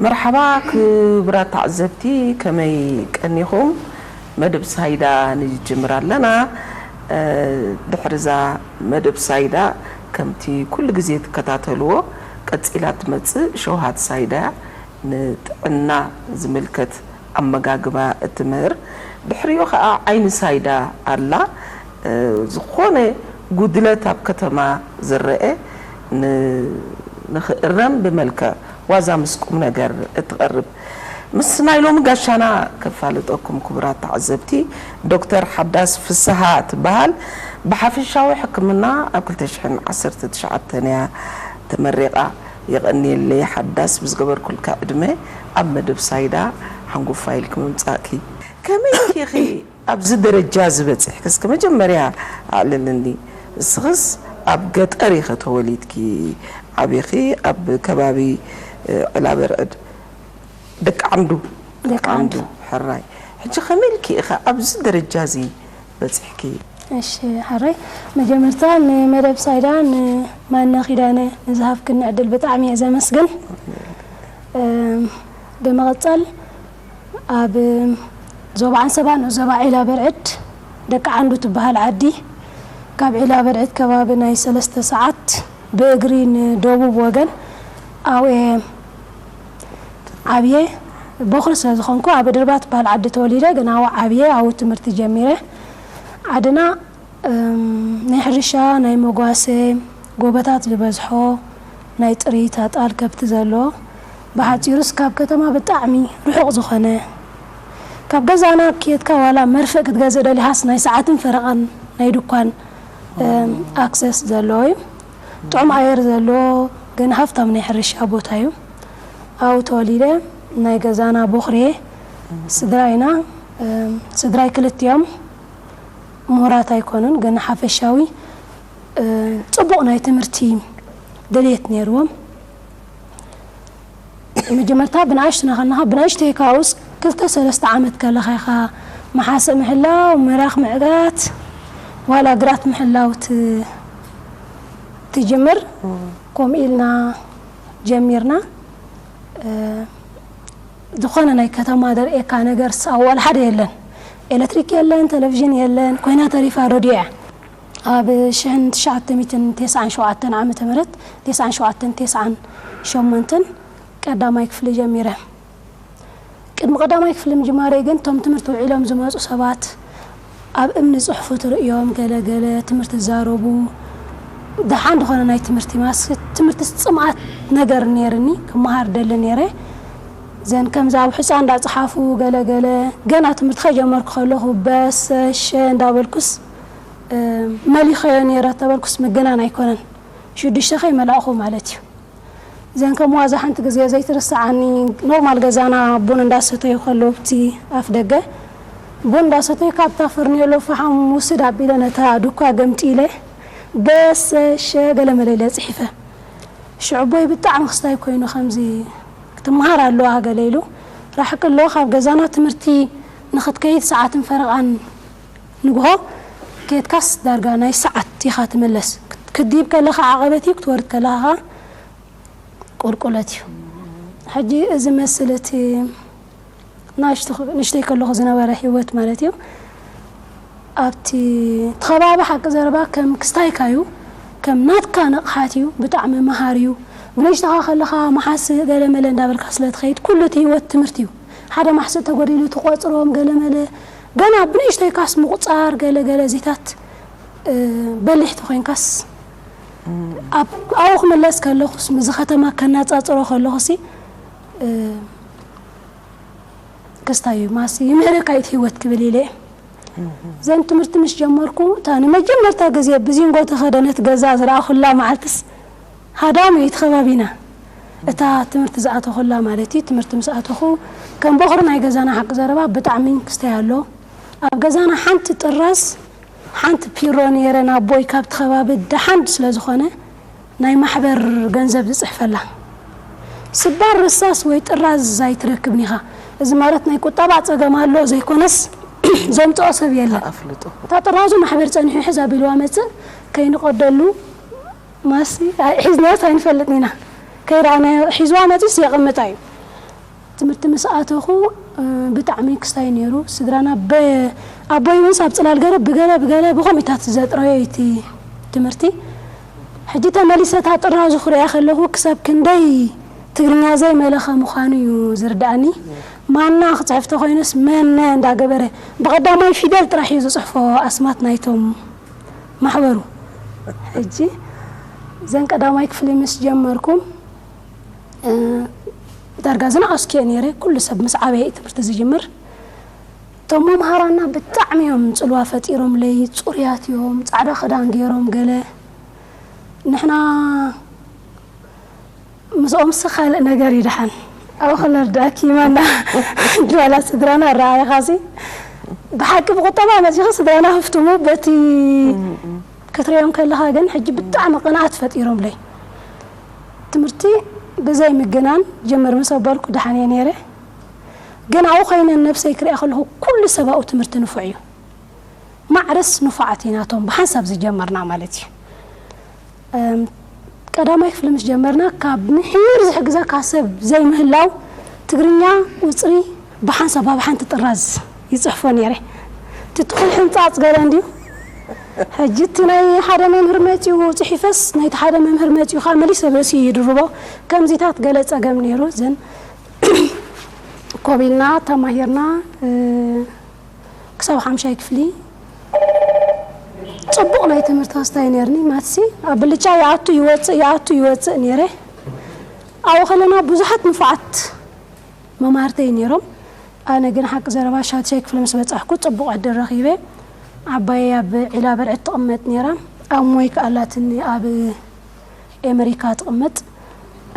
መርሓባ ክቡራት ተዓዘብቲ፣ ከመይ ቀኒኹም? መደብ ሳይዳ ንጅምር ኣለና። እ፣ ድሕሪ እዛ መደብ ሳይዳ፣ ከምቲ ኩሉ ግዜ ትከታተልዎ፣ ቀጺላ ትመጽእ ሸውሃት ሳይዳ፣ ንጥዕና ዝምልከት ኣመጋግባ እትምህር። ድሕሪኡ ኸኣ ዓይኒ ሳይዳ ኣላ። እ፣ ዝኾነ ጉድለት ኣብ ከተማ ዝረአ ን-፣ ንኽእረም ብመልክዕ ዋዛ ምስ ቁም ነገር እትቐርብ። ምስ ናይ ሎሚ ጋሻና ከፋልጠኩም፣ ክቡራት ተዓዘብቲ፣ ዶክተር ሓዳስ ፍስሃ ትበሃል። ብሓፈሻዊ ሕክምና ኣብ ክልተ ሽሕን ዓሰርተ ትሽዓተን እያ ተመሪቓ። የቐንየለይ ሓዳስ፣ ብዝገበርኩልካ ዕድመ ኣብ መደብ ሳይዳ ሓንጎፋይ ኢልኪ ምምጻእኪ። ከመይ ኢኺ ኣብዚ ደረጃ ዝበጽሕኪ? እስከ መጀመርያ ኣዕልልኒ። እስኽስ ኣብ ገጠር ኢኺ ተወሊድኪ ዓቢኺ፣ ኣብ ከባቢ፣ እ፣ ዕላበርዕድ ደቂ ዓንዱ፣ ደቂ ደቂ ዓንዱ። ዓንዱ፣ ሕራይ። ሕጂ ከመይ ኢልኪ ኢኺ ኣብዚ ደረጃ እዚ በጺሕኪ? እሺ፣ ሕራይ። መጀመርታ ንመደብ ሳይዳ፣ ንማና ኪዳነ ንዝሃብክኒ ዕድል ብጣዕሚ እየ ዘመስግን። እም፣ ብምቕጻል ኣብ ዞባ ዓንሰባ ንኡስ ዞባ ዒላ በርዕድ ደቂ ዓንዱ ትበሃል ዓዲ፣ ካብ ዒላ በርዕድ ከባቢ ናይ ሰለስተ ሰዓት ብእግሪ ንደቡብ ወገን ኣብኡ እየ ዓብየ። ቦኽሪ ስለ ዝኾንኩ ኣብ ድርባ ትበሃል ዓዲ ተወሊደ፣ ግን ኣብኡ ዓብየ፣ ኣብኡ ትምህርቲ ጀሚረ። ዓድና እም፣ ናይ ሕርሻ፣ ናይ መጓሰ፣ ጎቦታት ዝበዝሖ፣ ናይ ጥሪት ኣጣል ከብቲ ዘለዎ፣ ብሓጺሩስ ካብ ከተማ ብጣዕሚ ርሑቕ ዝኾነ፣ ካብ ገዛና ኬድካ ዋላ መርፍእ ክትገዝእ ደሊኻስ ናይ ሰዓትን ፈረቓን ናይ ድኳን፣ እም፣ ኣክሰስ ዘለዎ እዩ። ጥዑም ኣየር ዘለዎ፣ ግን ሃፍታም ናይ ሕርሻ ቦታ እዩ። ኣብኡ ተወሊደ፣ ናይ ገዛና ቦኽሪ እየ። ስድራ ኢና፣ እም፣ ስድራይ ክልቲኦም። ምሁራት ኣይኮኑን፣ ግን ሓፈሻዊ፣ እ፣ ጽቡቕ ናይ ትምህርቲ ድልየት ነይርዎም። መጀመርታ ብንኣሽቱና ከለኻ፣ ብንኣሽተይ ካብኡስ ክልተ ሰለስተ ዓመት ከለኻ ኢኻ መሓስእ ምሕላው፣ ምራኽ ምዕጋት፣ ዋላ ግራት ምሕላው ት-፣ ትጅምር። እም። ከምኡ ኢልና ጀሚርና። እ፣ ዝኾነ ናይ ከተማ ደርእየካ ነገር ሳ-፣ ዋላ ሓደ የለን። ኤሌክትሪክ የለን፣ ቴሌቪዥን የለን፣ ኮይና ተሪፋ ረድዮ እያ። ኣብ ሽሕን ትሽዓተ ሚእትን ተስዓን ሸውዓተን ዓመተ ምህረት፣ ተስዓን ሸውዓተን፣ ተስዓን ሸሞንተን ቀዳማይ ክፍሊ ጀሚረ። ቅድሚ ቀዳማይ ክፍሊ ምጅማረይ ግን፣ እቶም ትምህርቲ ውዒሎም ዝመጹ ሰባት ኣብ እምኒ ጽሑፉ ትርእዮም፣ ገለ ገለ ትምህርቲ ዝዛረቡ፣ ደሓን ዝኾነ ናይ ትምህርቲ ማስ-፣ ትምህርትስ ጽምኣት ነገር ነይርኒ፣ ክመሃር ደሊ ነይረ። ዘን ከምዚ ኣብ ሑጻ እንዳጸሓፉ፣ ገለ ገለ፣ ገና ትምህርቲ ከይጀመርኩ ከለኹ፣ በሰ፣ ሸ እንዳበልኩስ፣ እ፣ መሊኸዮ ነይረ ተበልኩስ ምግናን ኣይኮነን። ሽዱሽተ ከይመላእኹ ማለት እዩ። ዘን ከም ዋዛ ሓንቲ ግዜ ዘይትርስዓኒ፣ ኖርማል ገዛና ቡን እንዳሰተዩ ከለዉ፣ ኣብቲ ኣፍ ደገ ቡን እንዳሰተዩ፣ ካብታ ፈርኔሎ ፈሓም ውስድ ኣቢለ ነታ ዱኳ ገምጢለ፣ በሰ፣ ሸ፣ ገለ መለ ኢለ ጽሒፈ። ሽዑ ኣቦይ ብጣዕሚ ክስታይ ኮይኑ፣ ከምዚ ክትመሃር ኣለዋ ገለ ኢሉ፣ ራሕቂ ኣሎ ካብ ገዛና። ትምህርቲ ንኽትከይድ ሰዓትን ፈረቓን ንግሆ ኬድካስ ዳርጋ ናይ ሰዓት ኢኻ ትምለስ። ክት-፣ ክትድይብ ከለኻ ዓቐበት እዩ፣ ክትወርድ ከለኻ ኸኣ ቁልቁለት እዩ። ሕጂ እዚ መስል እቲ ናሽቱ-፣ ንእሽተይ ከለኹ ዝነበረ ህይወት ማለት እዩ። ኣብቲ እቲ ከባቢ ሓቂ ዘረባ ከም ክስታይካ እዩ፣ ከም ናትካ ንቕሓት እዩ፣ ብጣዕሚ መሃሪ እዩ። ብንእሽተኻ ከለኻ መሓስእ ገለ መለ እንዳበልካ ስለ ትኸይድ፣ ኩሉ እቲ ህይወት ትምህርቲ እዩ። ሓደ ማሕስእ ተጎዲሉ ትቆጽሮም ገለ መለ፣ ገና ብንእሽተይካስ ምቑጻር ገለ ገለ ዚታት፣ እ፣ በሊሕ ተኾይንካስ፣ ኣብ፣ ኣብኡ ክምለስ ከለኹስ፣ ምስዚ ከተማ ከነጻጽሮ ከለኹሲ፣ እ፣ ክስታይ እዩ፣ ማሲ ይምህረካ እዩ እቲ ህይወት ክብል ኢለ እየ። ዘን ትምህርቲ ምስ ጀመርኩ፣ እታ ንመጀመርታ ግዜ ብዚንጎ ተኸደነት ገዛ ዝረኣኹላ መዓልትስ ሃዳሙ እዩ እቲ ከባቢና። እታ ትምህርቲ ዝኣተኹላ ማለት እዩ። ትምህርቲ ምስ ኣተኹ፣ ከም በኹሪ ናይ ገዛና ሓቂ ዘረባ ብጣዕሚ ክስታይ ኣሎ። ኣብ ገዛና ሓንቲ ጥራዝ፣ ሓንቲ ፒሮ ነይረ፣ ናቦይ ካብቲ ከባቢ ደሓን ስለ ዝኾነ፣ ናይ ማሕበር ገንዘብ ዝጽሕፈላ። ስባር ርሳስ ወይ ጥራዝ ኣይትረክብን ኢኻ። እዚ ማለት ናይ ቁጠባ ጸገም ኣሎ ዘይኮነስ፣ ዘምጽኦ ሰብ የለን። ኣፍልጦ። እታ ጥራዙ ማሕበር ጸኒሑ ይሕዝ ኣቢልዋ መጽእ፣ ከይንቐደሉ ማሲ፣ ኣይ፣ ሒዝናስ ኣይንፈልጥን ኢና። ከይረኣናዮ ሒዝዋ መጺስ የቐምጣ እዩ። ትምህርቲ ምስ ኣተኹ፣ እ፣ ብጣዕሚ ክስታይ ነይሩ። ስድራና በ-፣ ኣቦይ እውን ሳብ ጽላል ገረብ ብገለ ብገለ ብኸምኡታት ዘጥረዮ እቲ ትምህርቲ። ሕጂ ተመሊሰ እታ ጥራዙ ክሪኣ ከለኹ ክሳብ ክንደይ ትግርኛ ዘይመለኸ ምዃኑ እዩ ዝርድኣኒ። ማና ክጽሕፍ ተኾይኑስ መነ እንዳገበረ ብቐዳማይ ፊደል ጥራሕ እዩ ዝጽሕፎ ኣስማት ናይቶም ማሕበሩ። ሕጂ እዘን ቀዳማይ ክፍሊ ምስ ጀመርኩም፣ እ፣ ዳርጋ ዝነኣስኩ እየ ነይረ። ኩሉ ሰብ ምስ ዓበየ እዩ ትምህርቲ ዝጅምር። እቶም መምሃራና ብጣዕሚ እዮም ጽልዋ ፈጢሮምለይ። ጽሩያት እዮም፣ ጻዕዳ ክዳን ገይሮም ገለ። ንሕና ምስኦምስ ካልእ ነገር እዩ ደሓን። ኣብኡ ክነርድኣኪ ማና ድዋላ ስድራና ኣረኣየኻሲ። ብሓቂ ብቁጠባ መጺኺ ስድራና ሃፍትሙ በቲ ክትሪኦም ከለኻ ግን ሕጂ ብጣዕሚ ቅንኣት ፈጢሮምለይ። ትምህርቲ ብዘይ ምግናን ጀምር ምስ ኣበልኩ ደሓን እየ ነይረ። ግን ኣብኡ ኮይነ ነብሰይ ክሪኣ ከለኹ ኩሉ ሰብ ኣብኡ ትምህርቲ ንፉዕ እዩ። ማዕረስ ንፉዓት ኢና እቶም ብሓንሳብ ዝጀመርና ማለት እዩ። እም፣ ቀዳማይ ክፍሊ ምስ ጀመርና ካብ ምሒር ዝሕግዘካ ሰብ ዘይምህላው ትግርኛ ቁጽሪ ብሓንሳብ ኣብ ሓንቲ ጥራዝ ይጽሕፎ ነይረ። እቲ ትኹል ሕንጻጽ ገለ እንድዩ። ሕጂ እቲ ናይ ሓደ መምህር መጺኡ ጽሒፈስ ናይቲ ሓደ መምህር መጺኡ ከዓ መሊሰ ርእሲ ይድርቦ። ከምዚታት ገለ ጸገም ነይሩ። ዘን ኮቢልና ተማሂርና፣ እ፣ ክሳብ ሓምሻይ ክፍሊ ጽቡቕ ናይ ትምህርቲ ኣስታይ ነይርኒ። ማትሲ ኣብ ብልጫ ይኣቱ ይወጽእ፣ ይኣቱ ይወጽእ ነይረ። ኣብኡ ከለና ብዙሓት ንፉዓት መማህርተይ ነይሮም። ኣነ ግን ሓቂ ዘረባ ሻድሻይ ክፍሊ ምስ በጻሕኩ ጽቡቕ ዕድል ረኺበ። ዓባየይ ኣብ ዒላ በርዕድ ትቕመጥ ነይራ። ኣብ ሞይ ከኣላትኒ ኣብ ኤመሪካ ትቕመጥ።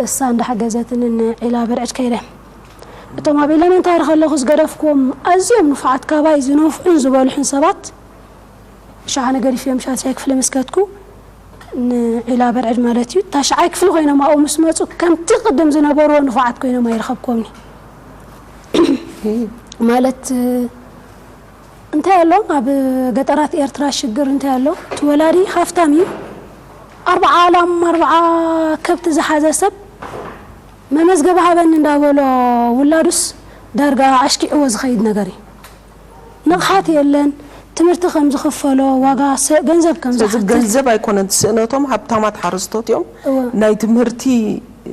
እሳ እንዳሓገዘትኒ ንዒላ በርዕድ ከይደ። እቶም ኣብ ኤለመንታሪ ከለኹ ዝገደፍኩዎም ኣዝዮም ንፉዓት ካባይ ዝነፍዑን ዝበልሑን ሰባት፣ ሸሓነ ገዲፈዮም ሻድሻይ ክፍሊ ምስ ከድኩ፣ ንዒላ በርዕድ ማለት እዩ፣ ታሽዓይ ክፍሊ ኮይኖም ኣብኡ ምስ መጹ፣ ከምቲ ቅድም ዝነበርዎ ንፉዓት ኮይኖም ኣይረኸብኩዎምኒ። ማለት፣ እንታይ ኣሎ? ኣብ ገጠራት ኤርትራ ሽግር እንታይ ኣሎ? እቲ ወላዲ ሃፍታም እዩ። ኣርብዓ ላም፣ ኣርብዓ ከብቲ ዝሓዘ ሰብ መመዝገቢ ሃበኒ እንዳበሎ ውላዱስ ዳርጋ ኣሽኪዕዎ ዝኸይድ ነገር እዩ። ንቕሓት የለን። ትምህርቲ ከም ዝኽፈሎ፣ ዋጋ ሰ-፣ ገንዘብ ከም ስለዚ ዝሓትት። ገንዘብ ኣይኮነን ስእነቶም፣ ሃብታማት ሓረስቶት እዮም። እወ። ናይ ትምህርቲ፣ እ፣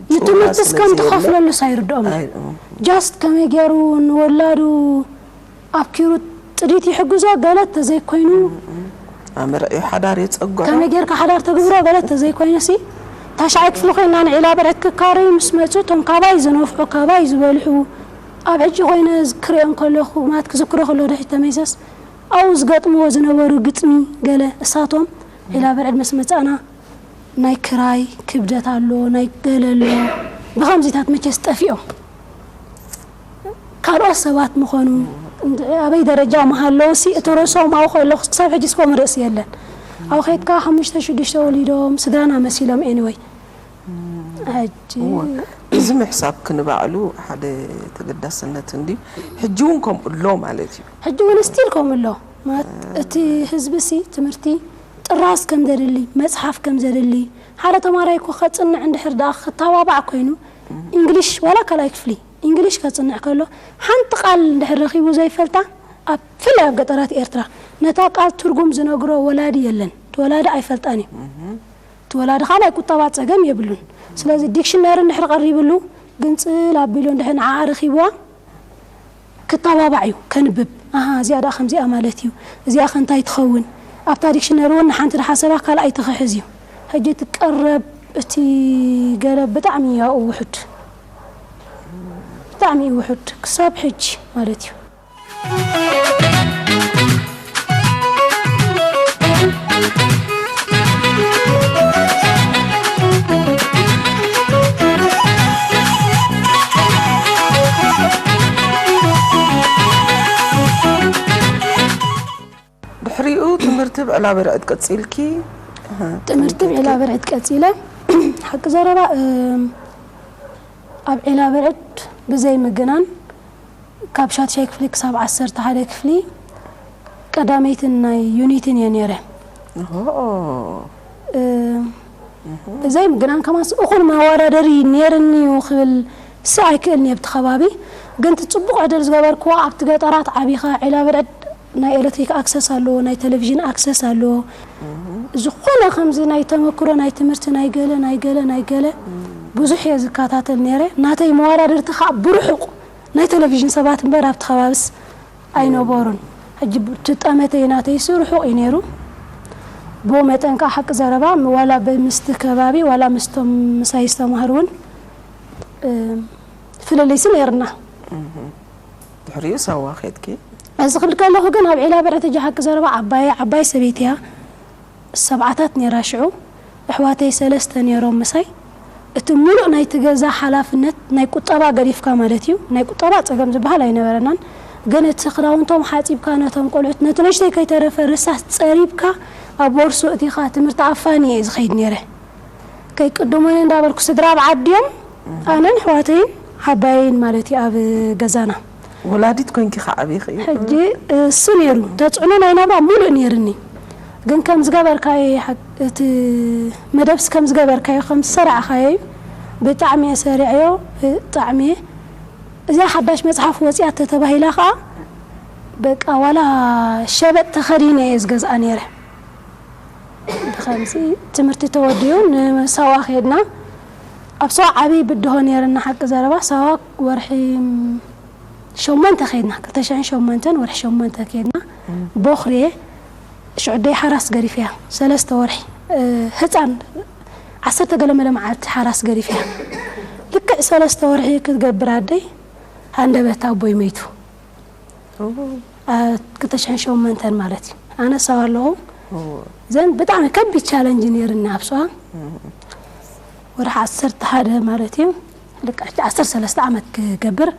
ጭውና ንትምህርትስ ስለ ከም ዘየለ ትኸፍለሉስ ኣይርድኦም። ኣይ፣ እ። ጃስት ከመይ ገይሩ ንወላዱ ኣብኪሩ ጥሪት ይሕግዞ፣ ገለ ተዘይኮይኑ ኣመርዕዮ ሓዳር የጸግዖ። ከመይ ጌርካ ሓዳር ተግብሮ፣ ገለ ተዘይኮይኑ ሲ፣ ታሽዓይ ክፍሊ ኮይና ንዒላ በርዕድ ክካረዩ ምስ መጹ፣ እቶም ካባይ ዝነፍዑ፣ ካባይ ዝበልሑ፣ ኣብ ሕጂ ኮይነ ክሪኦም ከለኹ፣ ማለት ክዝክሮ ከለኹ፣ ድሕሪት ተመይሰስ፣ ኣብኡ ዝገጥምዎ ዝነበሩ ግጥሚ፣ ገለ እሳቶም፣ ዒላ በርዕድ ምስ መጻእና፣ ናይ ክራይ ክብደት ኣሎ፣ ናይ ገለ ኣሎ። ብኸምዚታት መቸስ ጠፊኦም። ካልኦት ሰባት ምኾኑ፣ እንድ-፣ ኣበይ ደረጃ ምሃለዉ ሲ፣ እቲ ርእሶም ኣብኡ ከለኹ፣ ክሳብ ሕጂ እስኮም ርእሲ የለን። ኣብኡ ከይድካ ሓሙሽተ ሽዱሽተ ወሊዶም፣ ስድራና መሲሎም፣ ኤኒወይ። ሕጂ እወ፣ እዚ ምሕሳብ ክንባዕሉ ሓደ ተገዳስነት እንድዩ። ሕጂ እውን ከምኡ ኣሎ ማለት እዩ። ሕጂ እውን ስቲል ከምኡ ኣሎ። ማለት፣ እቲ ህዝቢ ሲ፣ ትምህርቲ ጥራዝ ከም ዘድሊ፣ መጽሓፍ ከም ዘድሊ፣ ሓደ ተማራይ እኮ ከጽንዕ እንድሕር ደኣ ክተባባዕ ኮይኑ፣ እንግሊሽ ዋላ ካልኣይ ክፍሊ፣ እንግሊሽ ከጽንዕ ከሎ፣ ሓንቲ ቃል እንድሕር ረኺቡ ዘይፈልጣ፣ ኣብ፣ ብፍላይ ኣብ ገጠራት ኤርትራ፣ ነታ ቃል ትርጉም ዝነግሮ ወላዲ የለን። እቲ ወላዲ ኣይፈልጣን እዩ። እቲ ወላዲ ኸኣ ናይ ቁጠባ ጸገም የብሉን። ስለዚ ዲክሽነሪ እንድሕር ቀሪብሉ፣ ግንጽል ኣቢሉ እንድሕር ንዓኣ ረኺብዋ፣ ክተባባዕ እዩ፣ ከንብብ። ኣሃ፣ እዚኣ ደኣ ከምዚኣ ማለት እዩ፣ እዚኣ ከ እንታይ ትኸውን? ኣብታ ዲክሽነሪ እውን ንሓንቲ ድሓሰባ ካልኣይ ትኽሕዝ እዩ። ሕጂ እቲ ቀረብ፣ እቲ ገረብ ብጣዕሚ እዩ ኣብኡ ውሑድ። ብጣዕሚ እዩ ውሑድ፣ ክሳብ ሕጂ ማለት እዩ። ድሕሪኡ ትምህርቲ ብዕላ በርዕድ ቀጺልኪ? ትምህርቲ ብዕላ በርዕድ ቀጺለ። ሓቂ ዘረባ፣ እም፣ ኣብ ዒላ በርዕድ ብዘይ ምግናን ካብ ሻድሻይ ክፍሊ ክሳብ ዓሰርተ ሓደ ክፍሊ ቀዳመይትን ናይ ዩኒትን እየ ነይረ። ኦሆ። እ፣ ብዘይ ምግናን ከማስ እኹል መወዳደሪ ነይርኒ እዩ ክብል ሲ ኣይክእልን እየ ኣብቲ ከባቢ። ግን እቲ ጽቡቕ ዕድል ዝገበርክዎ ኣብቲ ገጠራት ዓቢኻ ዒላ ብርዕድ ናይ ኤሌክትሪክ ኣክሰስ ኣለዎ፣ ናይ ቴሌቪዥን ኣክሰስ ኣለዎ። ዝኾነ ከምዚ ናይ ተመክሮ ናይ ትምህርቲ ናይ ገለ ናይ ገለ ናይ ገለ ብዙሕ እየ ዝከታተል ነይረ። ናተይ መዋዳድርቲ ከዓ ብርሑቕ ናይ ቴሌቪዥን ሰባት እምበር ኣብቲ ከባብስ ኣይነበሩን። ሕጂ እቲ ጠመተይ ናተይሲ ርሑቕ እዩ ነይሩ። ብኡ መጠን ከዓ ሓቂ ዘረባ ዋላ ብምስቲ ከባቢ ዋላ ምስቶም ምሳይ ዝተማህሩ እውን ፍልልይሲ ነይርና። ድሕሪኡ ሳዋ ኸድኪ? እዚ ክብል ከለኹ ግን ኣብ ዒላ ብርዕቲ ጃሓቂ ዘረባ ዓባየ ዓባይ ሰበይቲ እያ። ሰብዓታት ነይራ ሽዑ። ኣሕዋተይ ሰለስተ ነይሮም ምሳይ። እቲ ሙሉእ ናይቲ ገዛ ሓላፍነት ናይ ቁጠባ ገዲፍካ ማለት እዩ። ናይ ቁጠባ ጸገም ዝበሃል ኣይነበረናን። ግን እቲ ክዳውንቶም ሓጺብካ ነቶም ቆልዑት ነቲ ንእሽተይ ከይተረፈ ርሳስ ጸሪብካ ኣብ ቦርሱ እቲኻ ትምህርቲ ኣፋኒ እየ ዝኸይድ ነይረ። ከይቅድሙኒ እንዳበልኩ ስድራ ኣብ ዓዲዮም ኣነን ኣሕዋተይን ዓባየይን ማለት እዩ ኣብ ገዛና። ወላዲት ኮንኪ ከዓቢኺ? ሕጂ እሱ ነይሩ ተፅዕኖ ናይ ናብራ ሙሉእ ነይርኒ። ግን ከም ዝገበርካዮ ሓ- እቲ መደብስ ከም ዝገበርካዮ ከም ዝሰራዕካዮ እዩ። ብጣዕሚ እየ ሰሪዐዮ ብጣዕሚ እየ። እዚኣ ሓዳሽ መፅሓፍ ወፂኣ ተተባሂላ ከዓ በቃ ዋላ ሸበጥ ተኸዲነ እየ ዝገዝኣ ነይረ። ብኸምዚ ትምህርቲ ተወዲኡ ንሳዋ ከድና። ኣብ ሰዋ ዓብዪ ብድሆ ነይርና ሓቂ ዘረባ ሳዋ ወርሒ ሸሞንተ ከድና ክልተ ሽሕን ሸሞንተን ወርሒ ሸሞንተ ከድና። ቦኽርየ ሽዑ ደይ ሓራስ ገዲፈያ ሰለስተ ወርሒ ህፃን ዓሰርተ ገለ መለ መዓልቲ ሓራስ ገዲፈያ። ልክዕ ሰለስተ ወርሒ ክትገብር ኣደይ ሃንደበት ኣቦይ መይቱ። ክልተ ሽሕን ሸሞንተን ማለት እዩ ኣነ ሳዋ ኣለኹ። ዘን ብጣዕሚ ከቢድ ቻለንጅ ነይርኒ ኣብ ሰዋ ወርሒ ዓሰርተ ሓደ ማለት እዩ። ልክዕ ዓሰርተ ሰለስተ ዓመት ክገብር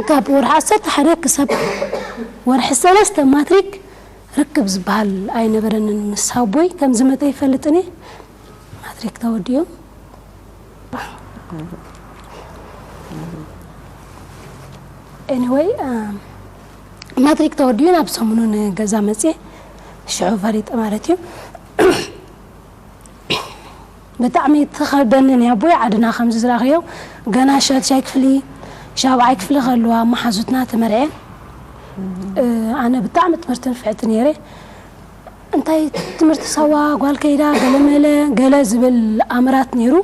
ካብ ወርሒ ዓሰርተ ሓደ ክሳብ ወርሒ ሰለስተ ማትሪክ ርክብ ዝበሃል ኣይነበረንን ምስ ኣቦይ ከም ዝመተ ይፈልጥን እየ። ማትሪክ ተወዲኡ። Anyway ማትሪክ ተወዲኡ ናብ ሰሙኑ ንገዛ መፅየ ሽዑ ፈሊጠ ማለት እዩ። ብጣዕሚ ተኸብደኒ ናይ ኣቦይ ዓድና ከምዚ ዝረኣኽዮ ገና ሻድሻይ ክፍሊ ሻብዓይ ክፍሊ ከለዋ መሓዙትና ተመርዐ። ኣነ ብጣዕሚ ትምህርቲ ንፍዕቲ ነይረ። እንታይ ትምህርቲ ሳዋ ጓል ከይዳ ገለመለ ገለ ዝብል ኣምራት ነይሩ።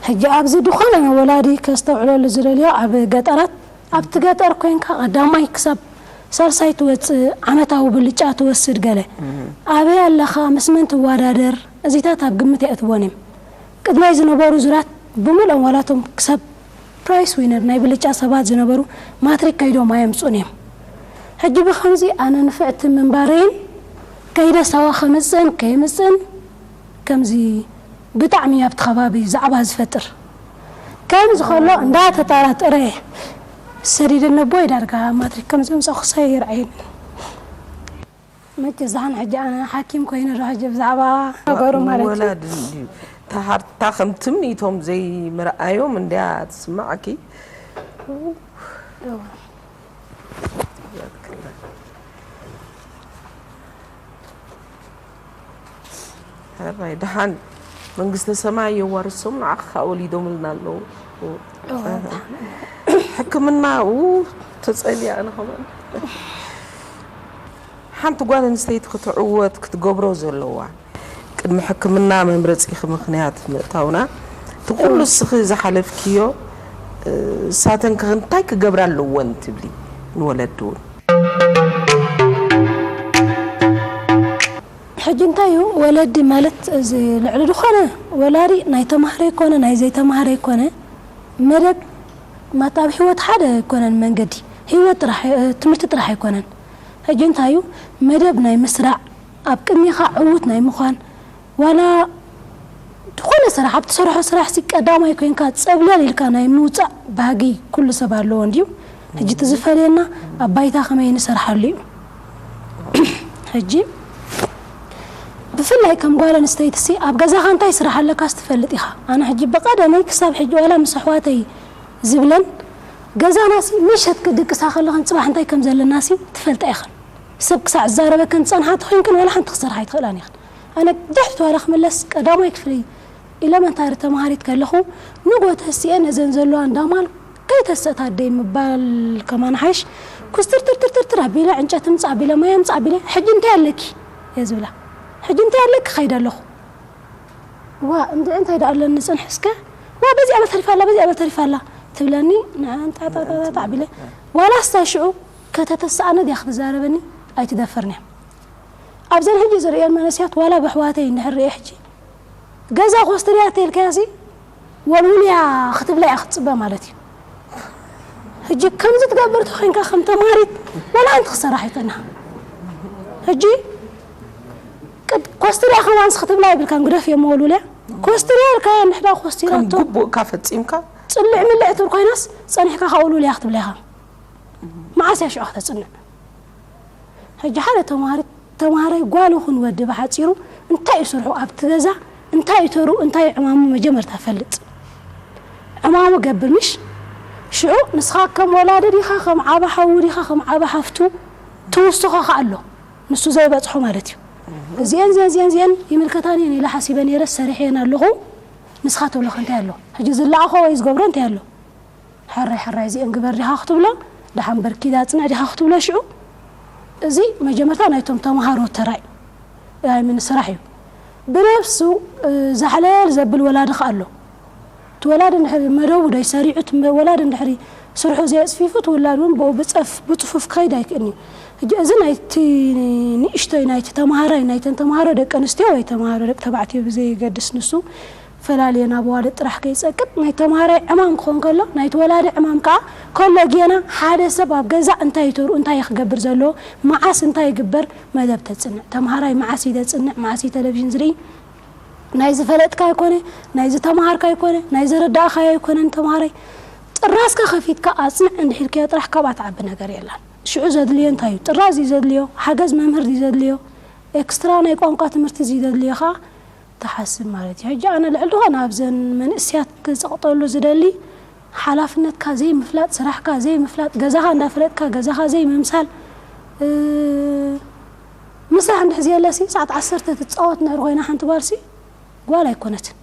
ሕጂ ኣብዚ ዝኾነ ወላዲ ከስተውዕለሉ ዝደልዮ ኣብ ገጠራት ኣብቲ ገጠር ኮይንካ ቀዳማይ ክሳብ ሳልሳይ ትወፅእ ዓመታዊ ብልጫ ትወስድ ገለ ኣበይ ኣለኻ ምስ መን ትወዳደር እዚታት ኣብ ግምት የእትዎን እዮም። ቅድማይ ዝነበሩ ዙራት ብምልኦም ዋላቶም ክሳብ ፕራይስ ዊነር ናይ ብልጫ ሰባት ዝነበሩ ማትሪክ ከይዶም ኣየምፁን እዮም። ሕጂ ብኸምዚ ኣነ ንፍዕቲ ምንባረይን ከይደ ሳዋ ከምፅእን ከየምፅእን ከምዚ ብጣዕሚ ኣብቲ ከባቢ ዛዕባ ዝፈጥር ከምዚ ከሎ እንዳተጠራጠረ ሰዲደ ነቦይ ዳርጋ ማትሪክ ከምዚ ምፅኦ ክሳይ ይርዓየኒ። መቸ ዝሓን ሕጂ ኣነ ሓኪም ኮይነ ዶ ሕጂ ብዛዕባ ነገሩ ማለት እዩ። ወላድ እንድዩ ተሃርታ ከም ትምኒቶም ዘይምርኣዮም እንድያ ትስማዓኪ። ሕራይ ደሓን መንግስተ ሰማይ የዋርሶም ንዓኻ ወሊዶምልና ኣለዉ። ሕክምና ው ተጸልያ ኣነ ከማን ሓንቲ ጓል ኣንስተይቲ ክትዕወት ክትገብሮ ዘለዋ ቅድሚ ሕክምና መምረፂኺ ምኽንያት ምእታውና እቲ ኩሉ እስኺ ዝሓለፍክዮ እሳተን ከ እንታይ ክገብራ ኣለወን ትብሊ ንወለዲ እውን ሕጂ እንታይ እዩ ወለዲ ማለት እዚ ልዕሊ ዝኾነ ወላዲ ናይ ተማህረ ይኮነ ናይ ዘይተማህረ ይኮነ መደብ ማት ኣብ ህይወት ሓደ ኣይኮነን መንገዲ ህይወት ጥራሕ ትምህርቲ ጥራሕ ኣይኮነን። ሕጂ እንታይ እዩ መደብ ናይ ምስራዕ ኣብ ቅድሚኻ ዕዉት ናይ ምዃን ዋላ ዝኾነ ስራሕ ኣብ ትሰርሖ ስራሕ ሲ ቀዳማይ ኮይንካ ጸብለል ኢልካ ናይ ምውጻእ ባህጊ ኩሉ ሰብ ኣለዎ እንድዩ። ሕጂ እቲ ዝፈልየና ኣብ ባይታ ከመይ ንሰርሓሉ እዩ። ሕጂ ብፍላይ ከም ጓል ኣንስተይቲ ሲ ኣብ ገዛኻ እንታይ ስራሕ ኣለካ ስትፈልጥ ኢኻ። ኣነ ሕጂ ብቐደመይ ክሳብ ሕጂ ዋላ ምስ ኣሕዋተይ ዝብለን ገዛና ሲ ምሸት ክድቅሳ ከለኽን ጽባሕ እንታይ ከም ዘለና ሲ ትፈልጣ ኢኽን። ሰብ ክሳዕ ዝዛረበክን ዝጸንሓ ተኾይንክን ዋላ ሓንቲ ክሰርሓ ኣይትኽእላን ኢኽን። ኣነ ድሕሪ ተዋላ ክምለስ ቀዳማይ ክፍሊ ኢለመንታሪ ተማሃሪት ከለኹ ንጎ ተሲኤ ነዘን ዘለዋ እንዳማል ከይተሰት ኣደይ ምባል ከማን ሓይሽ። ኩስትርትርትርትር ኣቢለ ዕንጨት ምጻእ ኣቢለ ማይ ምጻእ ኣቢለ ሕጂ እንታይ ኣለኪ እየ ዝብላ። ሕጂ እንታይ ኣለኪ ከይደ ኣለኹ። ዋ እንድዒ እንታይ ደኣ ኣለኒ ጽንሕ እስከ። ዋ በዚኣ በል ተሪፋ ኣላ በዚኣ በል ተሪፋ ኣላ ትብለኒ። ንዓን ጣጣጣጣ ኣቢለ ዋላ ስታ ሽዑ ከተተሰኣነ ድያ ክትዛረበኒ ኣይትደፍርን እያ። ኣብዘን ሕጂ ዝርእየን መንእስያት ዋላ ብኣሕዋተይ እንድሕር ርእየ ሕጂ ገዛ ኮስትርያ ተልካያሲ ወልውልያ ክትብላ እያ ክትፅበ ማለት እዩ። ሕጂ ከምዚ ትገብር ተኮይንካ ከም ተማሪት ዋላ ኣንቲ ክሰራሕ ይጠና። ሕጂ ቅድ- ኮስትርያ ከማንስ ክትብላ ይብልካን ግደፍ እዮም ወልውልያ ኮስትርያ ኢልካያ እንድሕዳ ኮስትራቶ ግቡእካ ፈፂምካ ፅልዕ ምልዕ ትብል ኮይናስ ፀኒሕካ ካብ ወልውልያ ክትብላ ኢኻ። መዓስ እያ ሽዑ ክተፅንዕ? ሕጂ ሓደ ተምሃሪ ተምሃራይ ጓል ይኹን ወዲ ብሓፂሩ እንታይ እዩ ስርሑ ኣብቲ ገዛ እንታይ እዩ ተርኡ እንታይ እዩ ዕማሙ መጀመርታ ፈልጥ ዕማሙ ገብር ምሽ ሽዑ ንስኻ ከም ወላዲ ዲኻ ከም ዓባ ሓዉ ዲኻ ከም ዓባ ሓፍቱ ትውስኾ ከ ኣሎ ንሱ ዘይበፅሖ ማለት እዩ እዚአን ዚአን ዚአን ዚአን ይምልከታን እየን ኢለ ሓሲበ ነይረ ሰሪሐ እየን ኣለኹ ንስኻ ትብለኸ እንታይ ኣሎ ሕጂ ዝለኣኾ ወይ ዝገብሮ እንታይ ኣሎ ሕራይ ሕራይ እዚአን ግበር ዲኻ ክትብሎ ደሓን በርኪ ዳፅንዕ ዲኻ ክትብሎ ሽዑ እዚ መጀመርታ ናይቶም ተምሃሮ ተራይ ናይ ምን ስራሕ እዩ ብነብሱ ዛሕለል ዘብል ወላዲ ከ ኣሎ እቲ ወላዲ እንድሕሪ መደቡ ደይሰሪዑ እቲ ወላዲ እንድሕሪ ስርሑ ዘየፅፊፉ እቲ ውላድ እውን ብኡ ብፀፍ ብፅፉፍ ክኸይድ ኣይክእልን እዩ ሕጂ እዚ ናይቲ ንእሽቶይ ናይቲ ተምሃራይ ናይተን ተምሃሮ ደቂ ኣንስትዮ ወይ ተምሃሮ ደቂ ተባዕትዮ ብዘየገድስ ንሱ ፈላልየን ኣዋልድ ጥራሕ ከይጸቅጥ ናይ ተምሃራይ ዕማም ክኾን ከሎ ናይቲ ወላዲ ዕማም ከኣ ከሎ ጌና ሓደ ሰብ ኣብ ገዛ እንታይ እዩ ተርኡ እንታይ እዩ ክገብር ዘለዎ መዓስ እንታይ ይግበር መደብ ተጽንዕ ተምሃራይ መዓስ እዩ ዘጽንዕ መዓስ እዩ ቴሌቪዥን ዝርኢ ናይ ዝፈለጥካ ኣይኮነ ናይ ዝተምሃርካ ኣይኮነ ናይ ዘረዳእካዮ ኣይኮነን ተምሃራይ ጥራዝካ ከፊትካ ኣጽንዕ እንድሒልካዮ ጥራሕ ካብኣ ትዓቢ ነገር የላን ሽዑ ዘድልዮ እንታይ እዩ ጥራዝ እዩ ዘድልዮ ሓገዝ መምህር ድዩ ዘድልዮ ኤክስትራ ናይ ቋንቋ ትምህርቲ ድዩ ዘድልዮ ከኣ ትሓስብ ማለት እዩ። ሕጂ ኣነ ልዕሊ ዝኾነ ኣብዘን መንእስያት ክጸቕጠሉ ዝደሊ ሓላፍነትካ ዘይምፍላጥ፣ ስራሕካ ዘይምፍላጥ፣ ገዛኻ እንዳፈለጥካ ገዛኻ ዘይምምሳል፣ ምስራሕ እንድሕር ዘየለሲ ሰዓት ዓሰርተ ትጻወት እንድሕር ኮይና ሓንቲ ጓልሲ ጓል ኣይኮነትን።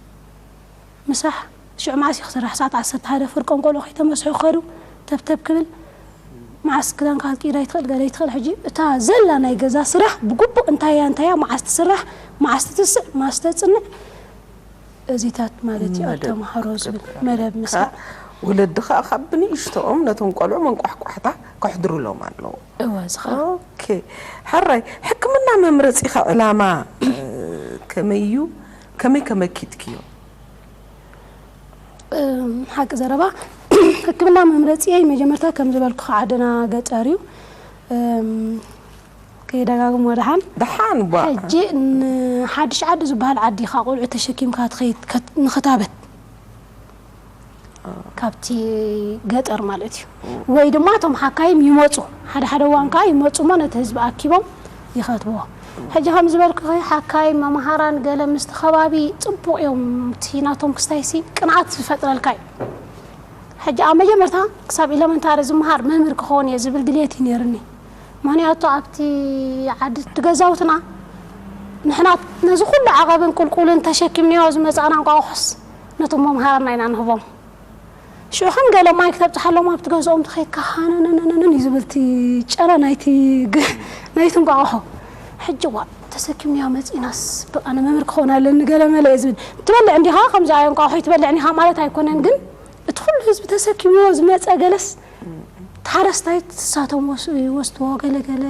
ምሳሕ ሽዑ መዓስ እዩ ክስራሕ? ሰዓት ዓሰርተ ሓደ ፍርቆም ቆልዑ ከይተመስሑ ክኸዱ ተብተብ ክብል መዓስ ክዳንካ ክትቅይር ኣይትኽእል ገለ ኣይትኽእል ሕጂ እታ ዘላ ናይ ገዛ ስራሕ ብግቡእ እንታይ እያ እንታይ እያ መዓስ ትስራሕ መዓስ ትትስእ መዓስ ተፅንዕ እዚታት ማለት እዩ ኣብ ተምሃሮ ዝብል መደብ ምስራሕ ወለዲ ከዓ ካብ ብንእሽተኦም ነቶም ቆልዑ መንቋሕቋሕታ ከሕድሩሎም ኣለዉ እወ ዝኻ ኦኬ ሕራይ ሕክምና መምረፂኻ ዕላማ ከመይ እዩ ከመይ ከመኪትክዮ ሓቂ ዘረባ ሕክምና መምረፂየይ መጀመርታ ከም ዝበልኩ ዓድና ገጠር እዩ ከየደጋግሞ ደሓን ደሓን ቧ ሕጂ ሓድሽ ዓዲ ዝበሃል ዓዲ ኢኻ ቆልዑ ተሸኪምካ ትኸይድ ንኽታበት ካብቲ ገጠር ማለት እዩ ወይ ድማ እቶም ሓካይም ይመፁ ሓደ ሓደ እዋን ከዓ ይመፁ እሞ ነቲ ህዝቢ ኣኪቦም ይኸትብዎ ሕጂ ከም ዝበልኩ ሓካይም መምሃራን ገለ ምስቲ ከባቢ ፅቡቅ እዮም እቲ ናቶም ክስታይሲ ቅንኣት ዝፈጥረልካ እዩ ሕጂ ኣብ መጀመርታ ክሳብ ኢለመንታሪ ዝመሃር መምህር ክኸውን እየ ዝብል ድልየት እዩ ነይርኒ ምክንያቱ ኣብቲ ዓዲ እቲ ገዛውትና ንሕና ነዚ ኩሉ ዓቐብን ቁልቁልን ተሸኪምናዮ ዝመፃእና እንቋቑሖስ ነቶም መምሃራና ኢና ንህቦም ሽዑ ከም ገለ ማይ ክተብፅሓሎም ኣብቲ ገዝኦም ተኸይድካ ሃነነነነን እዩ ዝብል እቲ ጨና ናይቲ ናይቲ እንቋቑሖ ሕጂ ዋ ተሰኪምናዮ መፂእናስ በቃ ንመምህር ክኸውን ኣለኒ ገለ መለ እየ ዝብል ትበልዕ እንዲኻ ከምዚ ኣዮ እንቋቑሖ ይትበልዕ እንዲኻ ማለት ኣይኮነን ግን እቲ ኩሉ ህዝቢ ተሰኪምዎ ዝመፀ ገለስ ተሓረስታይ ትሳቶም ወስኡ ይወስድዎ ገለገለ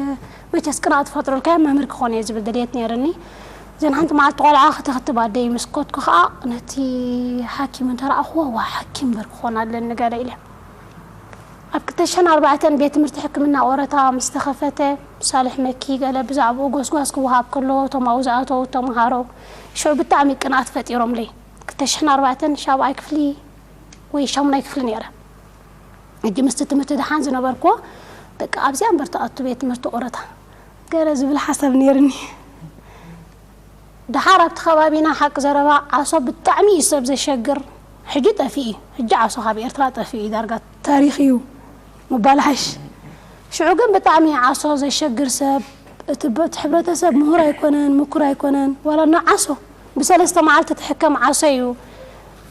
መቸስ ቅንኣት ትፈጥረልካዮ መምህር ክኾን እየ ዝብል ድልየት ነይርኒ እዘን ሓንቲ መዓልቲ ቆልዓ ከተኽትብ ኣደይ ምስ ኮትኩ ከዓ ነቲ ሓኪም እንተረኣኽዎ ዋ ሓኪም በር ክኾን ኣለኒ ገለ ኢለ ኣብ ክልተ ሽሕን ኣርባዕተን ቤት ትምህርቲ ሕክምና ቆረታ ምስ ተኸፈተ ሳልሕ መኪ ገለ ብዛዕባኡ ጎስጓስ ክወሃብ ከሎ እቶም ኣብኡ ዝኣተዉ ተምሃሮ ሽዑ ብጣዕሚ ቅንኣት ፈጢሮምለይ ክልተ ሽሕን ኣርባዕተን ሻብዓይ ክፍሊ ወይ ሻሙናይ ክፍሊ ነይረ ሕጂ ምስቲ ትምህርቲ ደሓን ዝነበርኩዎ በቃ ኣብዚኣ እምበር ትኣቱ ቤት ትምህርቲ ቆረታ ገለ ዝብል ሓሳብ ነይርኒ ደሓር ኣብቲ ከባቢና ሓቂ ዘረባ ዓሶ ብጣዕሚ እዩ ሰብ ዘሸግር ሕጂ ጠፊኡ እዩ ሕጂ ዓሶ ካብ ኤርትራ ጠፊኡ እዩ ዳርጋ ታሪኽ እዩ ምባል ሓሽ ሽዑ ግን ብጣዕሚ ዓሶ ዘሸግር ሰብ እቲ ሕብረተሰብ ምሁር ኣይኮነን ምኩር ኣይኮነን ዋላ እና ዓሶ ብሰለስተ መዓልቲ ትሕከም ዓሶ እዩ።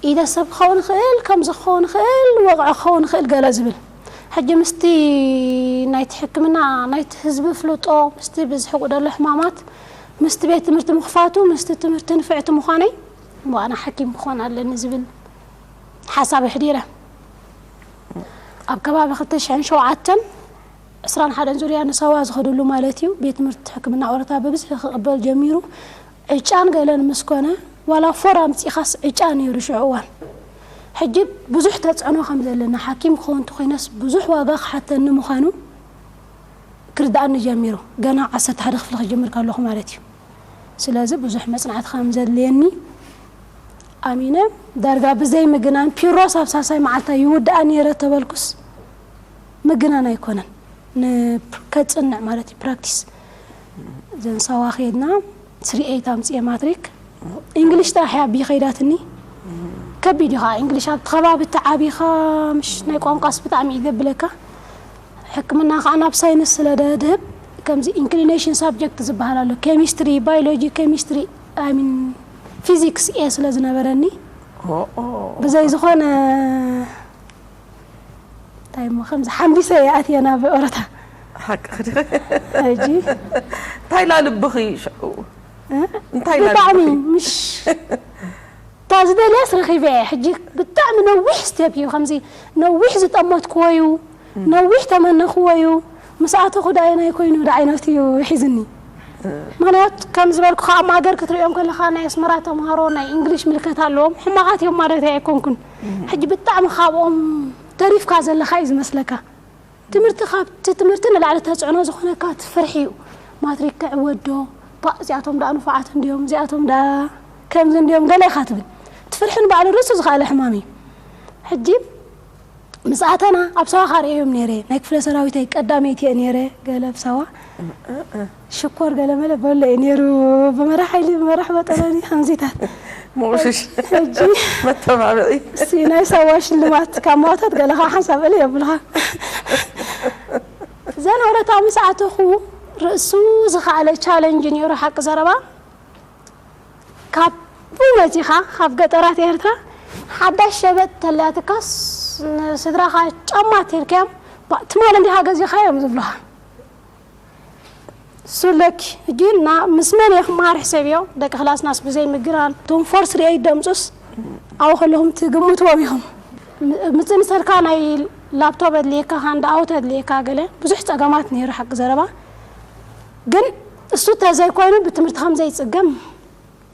ኢደ ሰብ ክኸውን ይኽእል፣ ከምዚ ክኸውን ይኽእል፣ ወቕዒ ክኸውን ይኽእል ገለ ዝብል። ሕጂ ምስቲ ናይቲ ሕክምና ናይቲ ህዝቢ ፍልጦ፣ ምስቲ ብዝሕቁ ዘሎ ሕማማት፣ ምስቲ ቤት ትምህርቲ ምኽፋቱ፣ ምስቲ ትምህርቲ ንፍዕቲ ምዃነይ፣ ዋና ሓኪም ክኾን ኣለኒ ዝብል ሓሳብ ኣሕዲረ። ኣብ ከባቢ ክልተ ሽሕን ሸውዓተን ዕስራን ሓደን ዙርያ ንሳዋ ዝኸደሉ ማለት እዩ። ቤት ትምህርቲ ሕክምና ኦረታ ብብዝሒ ክቕበል ጀሚሩ። ዕጫን ገለን ምስ ኮነ፣ ዋላ ፎር ኣምጺኻስ ዕጫ ነይሩ ሽዑ እዋን። ሕጂ ብዙሕ ተጽዕኖ ከም ዘለና፣ ሓኪም ክኸውን እንተኾይነስ ብዙሕ ዋጋ ክሓተኒ ምዃኑ ክርድኣኒ ጀሚሩ። ገና ዓሰርተ ሓደ ክፍሊ ክጅምር ከለኹ ማለት እዩ። ስለዚ ብዙሕ መጽናዕቲ ከም ዘድልየኒ ኣሚነ፣ ዳርጋ ብዘይ ምግናን፣ ፒሮስ ኣብ ሳልሳይ መዓልታ ይውድኣ ነይረ ተበልኩስ ምግናን ኣይኮነን። ን-፣ ከጽንዕ ማለት እዩ፣ ፕራክቲስ። ዘንሳዋ ኸይድና ስሪ ኤይት ኣምጽኤ ማትሪክ። እንግሊሽ ጥራሕ እያ ብይ ኸይዳትኒ። ከቢድ እዩ ኸዓ እንግሊሽ፣ ኣብቲ ከባቢ እተዓቢኻ፣ ምሽ ናይ ቋንቋስ ብጣዕሚ እዩ ዘብለካ። ሕክምና ኸዓ ናብ ሳይንስ ስለ ደድህብ፣ ከምዚ ኢንክሊኔሽን ሳብጀክት ዝበሃል ኣሎ። ኬሚስትሪ፣ ባዮሎጂ፣ ኬሚስትሪ፣ I mean ፊዚክስ እየ ስለ ዝነበረኒ፣ ኦ፣ ኦ። ብዘይ ዝኾነ እንታይ እሞ ከምዚ ሓምቢሰ እየ ኣትየ ናብ ኦረታ። ሓቅኺ ዲኺ? ሕጂ እንታይ ኢላ ልብኺ ሽዑ? እ? እንታይ ኢላ ብጣዕሚ ልብኺ? ምሽ እታ ዝደልያስ ረኺበ እየ። ሕጂ ብጣዕሚ ነዊሕ ስቴፕ እዩ፣ ከምዚ ነዊሕ ዝጠመትክዎ እዩ፣ ነዊሕ ተመነኽዎ እዩ። ምስ ኣተኹ ደኣየናይ ኮይኑ ደዓይነቱ እዩ ሒዝኒ። ምኽንያቱ ከም ዝበልኩኻ ኣብ ማገር ክትሪኦም ከለኻ ናይ ኣስመራ ተምሃሮ ናይ እንግሊሽ ምልከታ ኣለዎም። ሕማቓት እዮም ማለት ኣይኮንኩን። ሕጂ ብጣዕሚ ካብኦም ተሪፍካ ዘለኻ እዩ ዝመስለካ። ትምህርቲ፣ ካብቲ ትምህርቲ ንላዕሊ ተጽዕኖ ዝኾነካ እቲ ፍርሒ እዩ። ማትሪክ ክዕወት ዶ? ባ፣ እዚኣቶም ደኣ ንፉዓት እንድዮም፣ እዚኣቶም ደኣ ከምዚ እንድዮም፣ ገለ ኢኻ ትብል። እቲ ፍርሒ ንባዕሉ ርእሱ ዝኸኣለ ሕማም እዩ። ሕጂ ምስ ኣተና ኣብ ሳዋ ካርእዮም ነይረ። ናይ ክፍለ ሰራዊተይ ቀዳመይቲ እየ ነይረ፣ ገለ ኣብ ሳዋ። ሽኮር ገለ መለ በሎ እዩ ነይሩ። ብመራሕ ሓይሊ፣ ብመራሕ በጠለኒ፣ ከምዚታት። ምቑሽሽ። ሕጂ መተባብዒ። እሲ ናይ ሳዋ ሽልማት ካብ ማውታት ገለ ከዓ ሓንሳብ እል የብልኻ። ዘን ኦረታ ምስ ኣተኹ ርእሱ ዝኸኣለ ቻለንጅ ነይሩ፣ ሓቂ ዘረባ። ካብኡ መጺኻ፣ ካብ ገጠራት ኤርትራ፣ ሓዳሽ ሸበጥ ተላትካስ ንስድራኻ ጫማ ኣትርክዮም፣ ባ፣ ትማል እንዲኻ ገዚኻዮም ዝብሉኻ። እሱ ኣለኪ። ሕጂ ና-፣ ምስ መን እየ ክመሃር ሕሰብዮ? ደቂ ክላስናስ ብዘይ ምግናን፣ እቶም ፎርስ ሪኤይ ደምጹስ ኣብኡ ከለኹም ትግምትዎም ኢኹም። ም-፣ ምጽንሰርካ ናይ ላፕቶፕ ኣድልየካ፣ ሃንድ ኣውት ኣድልየካ፣ ገለ ብዙሕ ጸገማት ነይሩ፣ ሓቂ ዘረባ። ግን እሱ ተዘይኮይኑ ብትምህርቲ ከም ዘይጽገም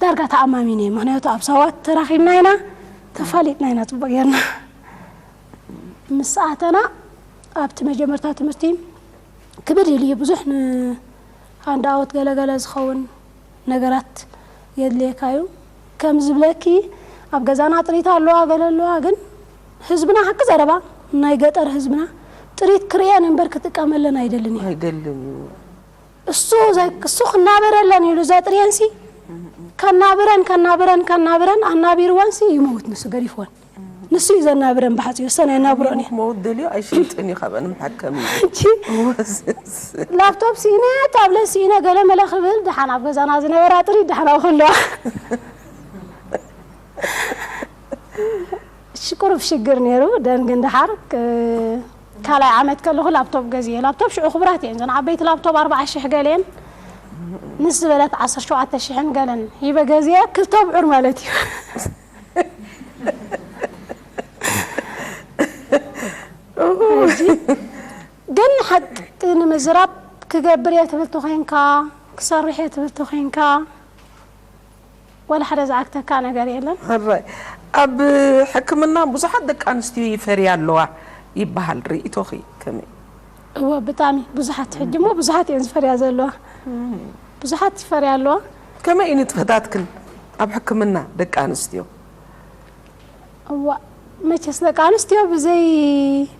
ዳርጋ ተኣማሚነ እየ። ምኽንያቱ ኣብ ሳዋ ተራኺብና ኢና፣ ተፋሊጥና ኢና ጽቡቕ ጌርና። ምስ ኣተና ኣብቲ መጀመርታ ትምህርቲ ክብድ ኢሉ እዩ። ብዙሕ ንሃንድ ኣውት ገለገለ ዝኸውን ነገራት የድልየካ እዩ። ከም ዝብለኪ ኣብ ገዛና ጥሪት ኣለዋ፣ ገለ ኣለዋ፣ ግን ህዝብና ሓቂ ዘረባ ናይ ገጠር ህዝብና ጥሪት ክርእየን እምበር ክጥቀመለን ኣይደልን እዩ። ኣይደልን እዩ። እሱ ዘ-፣ እሱ ክናበረለን ኢሉ ዘጥርየንሲ ከናብረን፣ ከናብረን፣ ከናብረን ኣናቢርወንሲ ይመውት ንሱ ገዲፍወን። ንሱ እዩ ዘናብረን ብሓፂኡ፣ እሰን ኣይናብሮን እዩ። ክመውት ደልዩ ኣይሸይጥን እዩ፣ ካብአን መሓከም እዩ። ሕጂ ወስስ። ላፕቶፕ ስኢነ፣ ታብለት ስኢነ፣ ገለ መለ ክብል፣ ደሓን ኣብ ገዛና ዝነበራ ጥሪት ደሓን ኣብኡ ከለዋ። ሽ-፣ ቁሩብ ሽግር ነይሩ። ደን ግን ደሓር ክ-፣ ካልኣይ ዓመት ከለኹ ላፕቶፕ ገዝየ። ላፕቶፕ ሽዑ ክቡራት እየን። እዘን ዓበይቲ ላፕቶፕ ኣርብዓ ሽሕ ገለ እየን። ንስ ዝበለት ዓሰርተ ሸውዓተ ሽሕን ገለን ሂበ ገዝየ። ክልተ ኣብዑር ማለት እዩ። ሕጂ ግን ሓቂ ንምዝራብ ክገብር እየ ትብል ተኾይንካ፣ ክሰርሕ እየ ትብል ተኾይንካ፣ ወላ ሓደ ዝዓግተካ ነገር የለን። ሕራይ። ኣብ ሕክምና ብዙሓት ደቂ ኣንስትዮ ይፈርያ ኣለዋ ይበሃል። ርእይቶኺ ከመይ? እወ፣ ብጣዕሚ ብዙሓት። ሕጂ እሞ ብዙሓት እየን ዝፈርያ ዘለዋ። ብዙሓት ይፈርያ ኣለዋ። ከመይ እዩ ንጥፈታትክን ኣብ ሕክምና ደቂ ኣንስትዮ? እዋ፣ መቸስ ደቂ ኣንስትዮ ብዘይ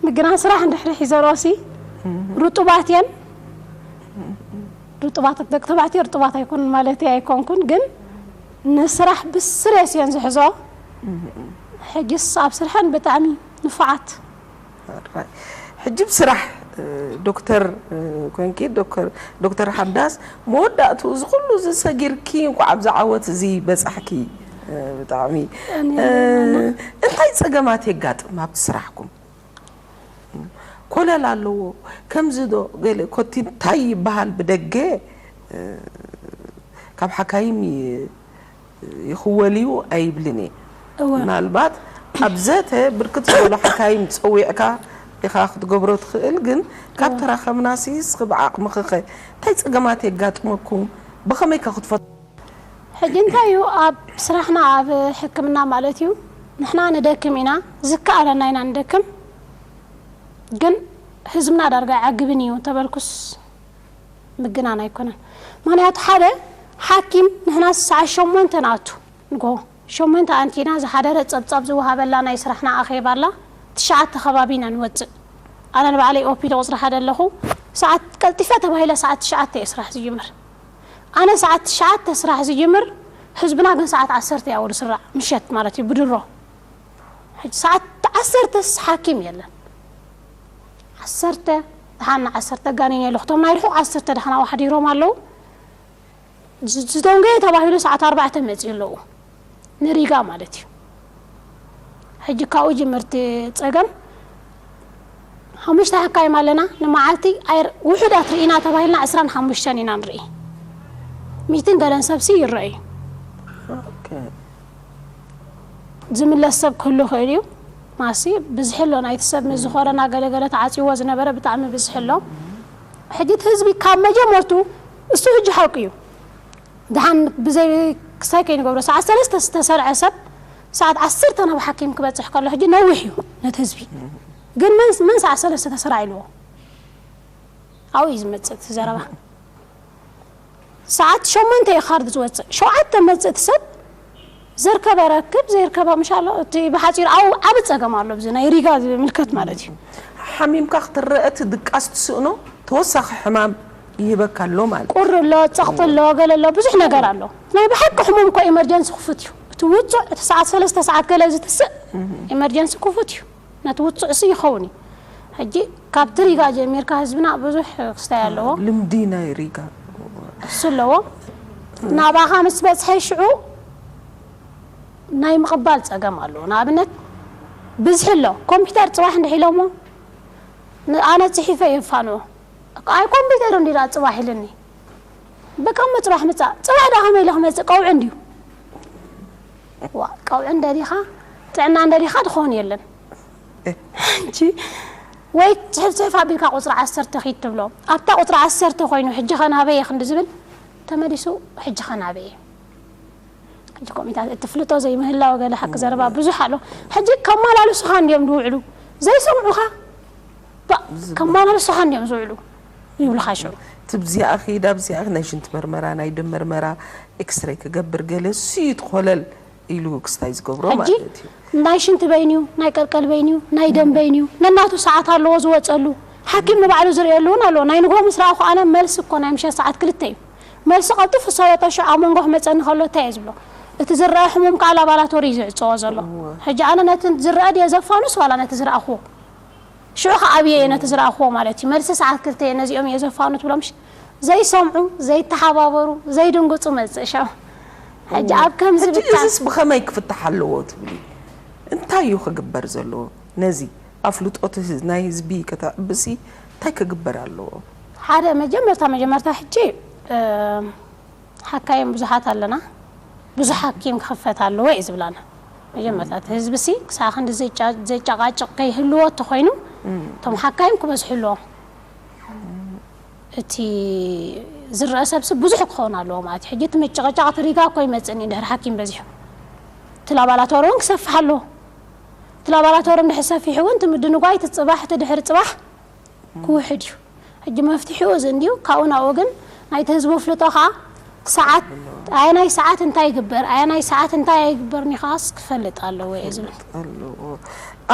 ምግናን ስራሕ እንድሕሪ ሒዘንኦሲ ርጡባት እየን። ርጡባት፣ ደቂ ተባዕትዮ ርጡባት ኣይኮኑን ማለት ኣይኮንኩን፣ ግን ንስራሕ ብስሬስ እየን ዝሕዞ። ሕጅስ ኣብ ስርሐን ብጣዕሚ ንፉዓት። ሕጂ ብስራሕ ዶክተር ኮይንኪ ዶክተር ሓዳስ መወዳእቱ እዚ ኩሉ እዚ ሰጊርኪ እንኳዕ ኣብዚ ዓወት እዚ በጻሕኪ። ብጣዕሚ እንታይ ጸገማት የጋጥም ኣብቲ ስራሕኩም? ኮለል ኣለዎ ከምዚ ዶ ገለ ኮቲ እንታይ ይበሃል ብደገ ካብ ሓካይም ይኽወል እዩ ኣይብልን እየ። ምናልባት ኣብ ዘተ ብርክት ዝበሉ ሓካይም ጸዊዕካ ኢኻ ክትገብሮ ትኽእል፣ ግን ካብ ተራኸብና ሲስ ብዓቕምኽኸ እንታይ ጸገማት የጋጥመኩም? ብኸመይ ከ ክትፈት ሕጂ እንታይ እዩ ኣብ ስራሕና ኣብ ሕክምና ማለት እዩ ንሕና ንደክም ኢና ዝከኣለና ኢና ንደክም ግን ህዝብና ዳርጋ ይዓግብን እዩ ተበልኩስ ምግናን ኣይኮነን ምክንያቱ ሓደ ሓኪም ንሕና ሰዓት ሸሞንተ ንኣቱ ንጎ ሸሞንተ ኣንቲና ዝሓደረ ጸብጻብ ዝወሃበላ ናይ ስራሕና ኣኼባ ኣላ ትሽዓተ ከባቢ ኢና ንወፅእ ኣነ ንባዕለይ ኦፒዲ ቁፅሪ ሓደ ኣለኹ ሰዓት ቀልጢፈ ተባሂለ ሰዓት ትሽዓተ እየ ስራሕ ዝጅምር ኣነ ሰዓት ትሽዓተ ስራሕ ዝጅምር ህዝብና ግን ሰዓት ዓሰርተ ያውሉ ስራዕ ምሸት ማለት እዩ ብድሮ ሰዓት ዓሰርተስ ሓኪም የለን ዓሰርተ ደሓና ዓሰርተ ጋኒን የለ ክቶም ናይ ርሑቕ ዓሰርተ ደሓና ዋሕዲሮም ኣለዉ ዝደንገየ ተባሂሉ ሰዓት ኣርባዕተ መፅኡ ኣለዉ ንሪጋ ማለት እዩ ሕጂ ካብኡ ጅምርቲ ፀገም ሓሙሽተ ሓካይም ኣለና ንመዓልቲ ውሑዳት ርኢና ተባሂልና ዕስራን ሓሙሽተን ኢና ንርኢ ሚትን ገለን ሰብሲ ይረአዩ ዝምለስ ሰብ ክህሉ ይኽእል እዩ ማሲ ብዝሒ ኣሎ ናይቲ ሰብ ምስ ዝኾረና ገለገለ ተዓፅዎ ዝነበረ ብጣዕሚ ብዝሒ ኣሎ ሕጂ እቲ ህዝቢ ካብ መጀመርቱ እሱ ሕጂ ሓቂ እዩ ድሓን ብዘይ ክሳይ ከይንገብሮ ሰዓት ሰለስተ ዝተሰርዐ ሰብ ሰዓት ዓሰርተ ናብ ሓኪም ክበፅሕ ከሎ ሕጂ ነዊሕ እዩ ነቲ ህዝቢ ግን መን መን ሰዓት ሰለስተ ተሰራዕ ኢልዎ ኣብኡ እዩ ዝመፅእ እቲ ዘረባ ሰዓት ሸሞንተ እዩ ካርድ ዝወፅእ ሸውዓተ መፅእ እቲ ሰብ ዘርከበ ረክብ ዘይርከበ ምሻሎ እቲ ብሓፂሩ ኣብ ዓብ ፀገም ኣሎ ብዚ ናይ ሪጋ ዝምልከት ማለት እዩ ሓሚምካ ክትረአ እቲ ድቃስ ትስእኖ ተወሳኺ ሕማም ይህበካ ኣሎ ማለት ቁሪ ኣሎ ፀቕጢ ኣሎ ገለ ኣሎ ብዙሕ ነገር ኣሎ ናይ ብሓቂ ሕሙም እኮ ኢመርጀንሲ ክፉት እዩ እቲ ውፁዕ እቲ ሰዓት ሰለስተ ሰዓት ገለ ዝትስእ ኢመርጀንሲ ክፉት እዩ ነቲ ውፁዕ ሲ ይኸውን እዩ ሕጂ ካብ ትሪጋ ጀሚርካ ህዝብና ብዙሕ ክስታይ ኣለዎ ልምዲ ናይ ሪጋ እሱ ኣለዎ ናባኻ ምስ በፅሐ ሽዑ ናይ ምቕባል ፀገም ኣለዎ ንኣብነት ብዝሒ ኣሎ ኮምፒውተር ፅባሕ እንድሕ ኢሎሞ ኣነ ፅሒፈ የፋንዎ ኣይ ኮምፒውተር እንዲ ዳ ፅባሕ ኢልኒ በቃ እሞ ፅባሕ ምፃእ ፅባሕ ዳ ከመይ ኢለ ክመፅእ ቀውዒ እንድዩ ዋ ቀውዒ እንደሊኻ ጥዕና እንደሊኻ ድኸውን የለን ሕጂ ወይ ፅሕፍ ፅሕፍ ኣቢልካ ቁፅሪ ዓሰርተ ኪድ ትብሎ ኣብታ ቁፅሪ ዓሰርተ ኮይኑ ሕጂ ኸናበየ ክንዲ ዝብል ተመሊሱ ሕጂ ኸናበየ ሕጂ ኮሚታት እቲ ፍልጦ ዘይምህላው ገለ ሓቂ ዘረባ ብዙሕ ኣሎ ሕጂ ከማላልሱኻ እንዲዮም ዝውዕሉ ዘይሰምዑኻ ከማላልሱኻ እንዲዮም ዝውዕሉ ይብሉኻ ሽዑ ትብዚኣ ኺድ ኣብዚኣ ናይ ሽንቲ መርመራ ናይ ደም መርመራ ኤክስሬ ክገብር ገለ ስዩት ኮለል ኢሉ ክስታይ ዝገብሮ ማለት እዩ ናይ ሽንቲ በይን እዩ ናይ ቀልቀል በይን እዩ ናይ ደም በይን እዩ ነናቱ ሰዓት ኣለዎ ዝወፀሉ ሓኪም ንባዕሉ ዝርእየሉ እውን ኣለዎ ናይ ንግሆ ምስ ረኣኹ ኣነ መልሲ እኮ ናይ ምሸት ሰዓት ክልተ እዩ መልሲ ቀልጢፉ ሰበጠ ሽዑ ኣብ መንጎ ክመፀኒ ከሎ እንታይ እየ ዝብሎ እቲ ዝረአ ሕሙም ከዓ ላባራቶሪ እዩ ዝዕፀዎ ዘሎ ሕጂ ኣነ ነቲ ዝረአ ድየ ዘፋኑስ ዋላ ነቲ ዝረኣኽዎ ሽዑ ከዓ ኣብየ እየ ነቲ ዝረኣኽዎ ማለት እዩ መልሲ ሰዓት ክልተ እየ ነዚኦም እየ ዘፋኑ ትብሎ ምሽ ዘይሰምዑ ዘይተሓባበሩ ዘይድንግፁ መፅእ ሻው ሕጂ ኣብ ከምዚ ሕጂ ብታ እዚስ ብኸመይ ክፍታሕ ኣለዎ ትብሊ እንታይ እዩ ክግበር ዘለዎ ነዚ ኣፍልጦት ህዝ- ናይ ህዝቢ ከተዕብሲ እንታይ ክግበር ኣለዎ ሓደ መጀመርታ መጀመርታ ሕጂ እ፣ ሓካይም ብዙሓት ኣለና ብዙሕ ሓኪም ክኽፈት ኣለዎ እዩ ዝብላና መጀመርታ እቲ ህዝቢ ሲ ክሳዕ ክንዲ ዘይጫ- ዘይጨቃጭቅ ከይህልዎ እንተኮይኑ እቶም ሓካይም ክበዝሑ ኣለዎም እቲ ዝረአ ሰብሲ ብዙሕ ክኸውን ኣለዎ ማለት እዩ። ሕጂ እቲ ምጭቕጫቕ እቲ ሪጋ እኮ ይመፅእኒ ድሕሪ ሓኪም በዚሑ። እቲ ላባራቶሪ እውን ክሰፍሕ ኣለዎ። እቲ ላባራቶሪ እንድሕር ሰፊሑ እውን እቲ ምድንጓይ እቲ ፅባሕ እቲ ድሕሪ ፅባሕ ክውሕድ እዩ። ሕጂ መፍትሒኡ እዚ እንድዩ። ካብኡ ናብኡ ግን ናይቲ ህዝቢ ኣፍልጦ ከዓ ሰዓት ኣየናይ ሰዓት እንታይ ይግበር ኣየናይ ሰዓት እንታይ ኣይግበርን እዩ ከዓስ ክፈልጥ ኣለዎ እየ ዝብል። ኣለዎ።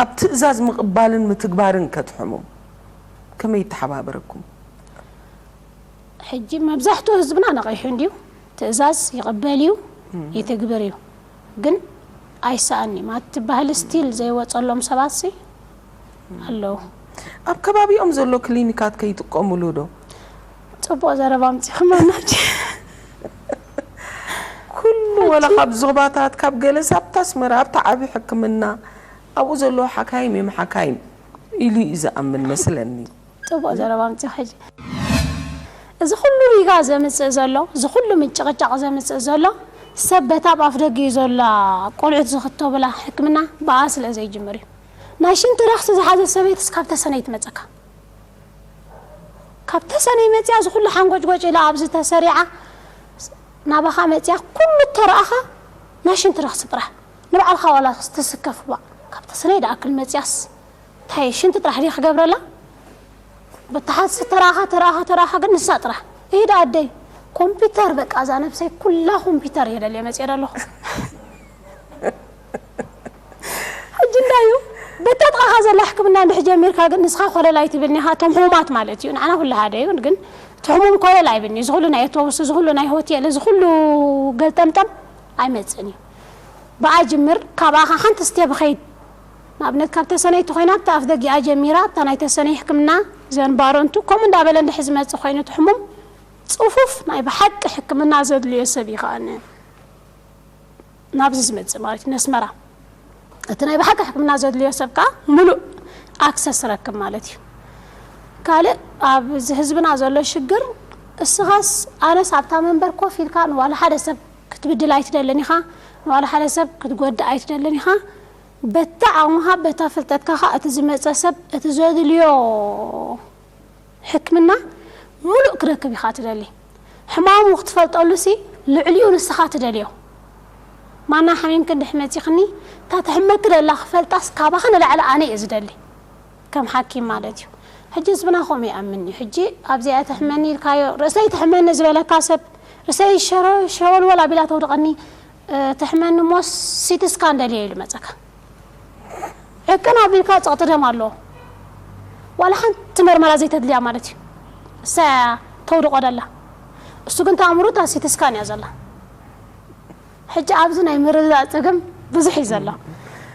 ኣብ ትእዛዝ ምቕባልን ምትግባርን ከትሕሙም ከመይ ይተሓባበረኩም? ሕጂ መብዛሕትኡ ህዝብና ነቒሑ እንድዩ ትእዛዝ ይቕበል እዩ ይትግብር እዩ ግን ኣይሰኣን እዩ ማለት እቲ ባህሊ ስቲል ዘይወፀሎም ሰባት ሲ ኣለዉ ኣብ ከባቢኦም ዘሎ ክሊኒካት ከይጥቀምሉ ዶ? ጽቡቕ ዘረባ ኣምጺኹም ኣናጂ። ኩሉ ወላ ካብ ዞባታት ካብ ገለ ሳብታ ኣስመራ ኣብታ ዓቢ ሕክምና ኣብኡ ዘለዉ ሓካይም እዮም ሓካይም ኢሉ እዩ ዝኣምን መስለኒ። ጽቡቕ ዘረባ ኣምጺኹ ሕጂ። እዚ ኩሉ ሪጋ ዘምጽእ ዘሎ፣ እዚ ኩሉ ምጭቕጫቕ ዘምጽእ ዘሎ ሰብ በታ ኣብ ኣፍ ደገ እዩ ዘላ ቆልዑት ዝኽተቡላ ሕክምና ብኣ ስለ ዘይጅምር እዩ። ናይ ሽንቲ ረኽሲ ዝሓዘት ሰበይትስ ካብ ተሰነይ ትመጸካ? ካብ ተሰነይ መጽያ እዚ ኩሉ ሓንጎጭጎጭ ኢላ ኣብዚ ተሰሪዓ ናባኻ መጽያ ኩሉ ተረኣኻ ናይ ሽንቲ ረኽሲ ጥራሕ ንባዕልኻ ዋላ ትስከፍ ባ ካብ ተሰነይ ደኣክል መጽያስ እንታይ ሽንቲ ጥራሕ ድየ ክገብረላ በተሓት ተራኻ ተራኻ ተራኻ ግን ንሳ ጥራሕ ኢድ ኣደይ ኮምፒውተር በቃ እዛ ነብሰይ ኩላ ኮምፒውተር እየ ደልየ መፅየ ኣለኹ ሕጂ እንዳዩ በተጥቓኻ ዘላ ሕክምና እንድሕ ጀሚርካ ግን ንስኻ ኮለል ኣይትብልኒ ኢኻ እቶም ሕሙማት ማለት እዩ ንዓና ኩሉ ሓደ እዩ ግን እቲ ሕሙም ኮለል ኣይብልኒ እዚ ኩሉ ናይ ኣውቶቡስ እዚ ኩሉ ናይ ሆቴል እዚ ኩሉ ገልጠምጠም ኣይመፅእን እዩ ብኣ ጅምር ካብኣኻ ሓንቲ ስቴፕ ኸይድ ንኣብነት ካብ ተሰነይቲ ኮይና ኣብታ ኣፍ ደጊኣ ጀሚራ ኣብታ ናይ ተሰነይ ሕክምና ዘንባሮ እንቱ ከምኡ እንዳበለ እንድሕ ዝመፅእ ኮይኑ እቲ ሕሙም ፅፉፍ ናይ ብሓቂ ሕክምና ዘድልዮ ሰብ እዩ ከኣነ ናብዚ ዝመፅእ ማለት እዩ ነስመራ እቲ ናይ ብሓቂ ሕክምና ዘድልዮ ሰብ ከዓ ምሉእ ኣክሰስ ረክብ ማለት እዩ ካልእ ኣብዚ ህዝብና ዘሎ ሽግር እስኻስ ኣነስ ኣብታ መንበር ኮፍ ኢልካ ንዋላ ሓደ ሰብ ክትብድል ኣይትደልን ኢኻ ንዋላ ሓደ ሰብ ክትጎድእ ኣይትደልን ኢኻ በታ ዓቕምኻ በታ ፍልጠትካ ኸዓ እቲ ዝመፀ ሰብ እቲ ዘድልዮ ሕክምና ሙሉእ ክረክብ ኢኻ ትደሊ። ሕማሙ ክትፈልጠሉ ሲ ልዕሊኡ ንስኻ ትደልዮ። ማና ሓሚምኪ እንድሕ መጺኽኒ እታ ተሕመኪ ደላ ክፈልጣስ ካባኺ ንላዕሊ ኣነ እየ ዝደሊ ከም ሓኪም ማለት እዩ። ሕጂ ህዝብና ከምኡ ይኣምን እዩ። ሕጂ ኣብዚኣ ተሕመኒ ኢልካዮ ርእሰይ ተሕመኒ ዝበለካ ሰብ ርእሰይ ሸረ ሸወልወል ኣቢላ ተውድቐኒ ተሕመኒ ሞ ሲቲ ስካን ደልየ ኢሉ መጸካ። ዕቅን ኣቢልካ ጸቕጢ ደም ኣለዎ። ዋላ ሓንቲ መርመራ ዘይተድልያ ማለት እዩ። እሳ ተውድቆ ደላ። እሱ ግን ተኣምሩ እታ ሲቲ ስካን እያ ዘላ። ሕጂ ኣብዚ ናይ ምርድዳእ ጸገም ብዙሕ እዩ ዘሎ።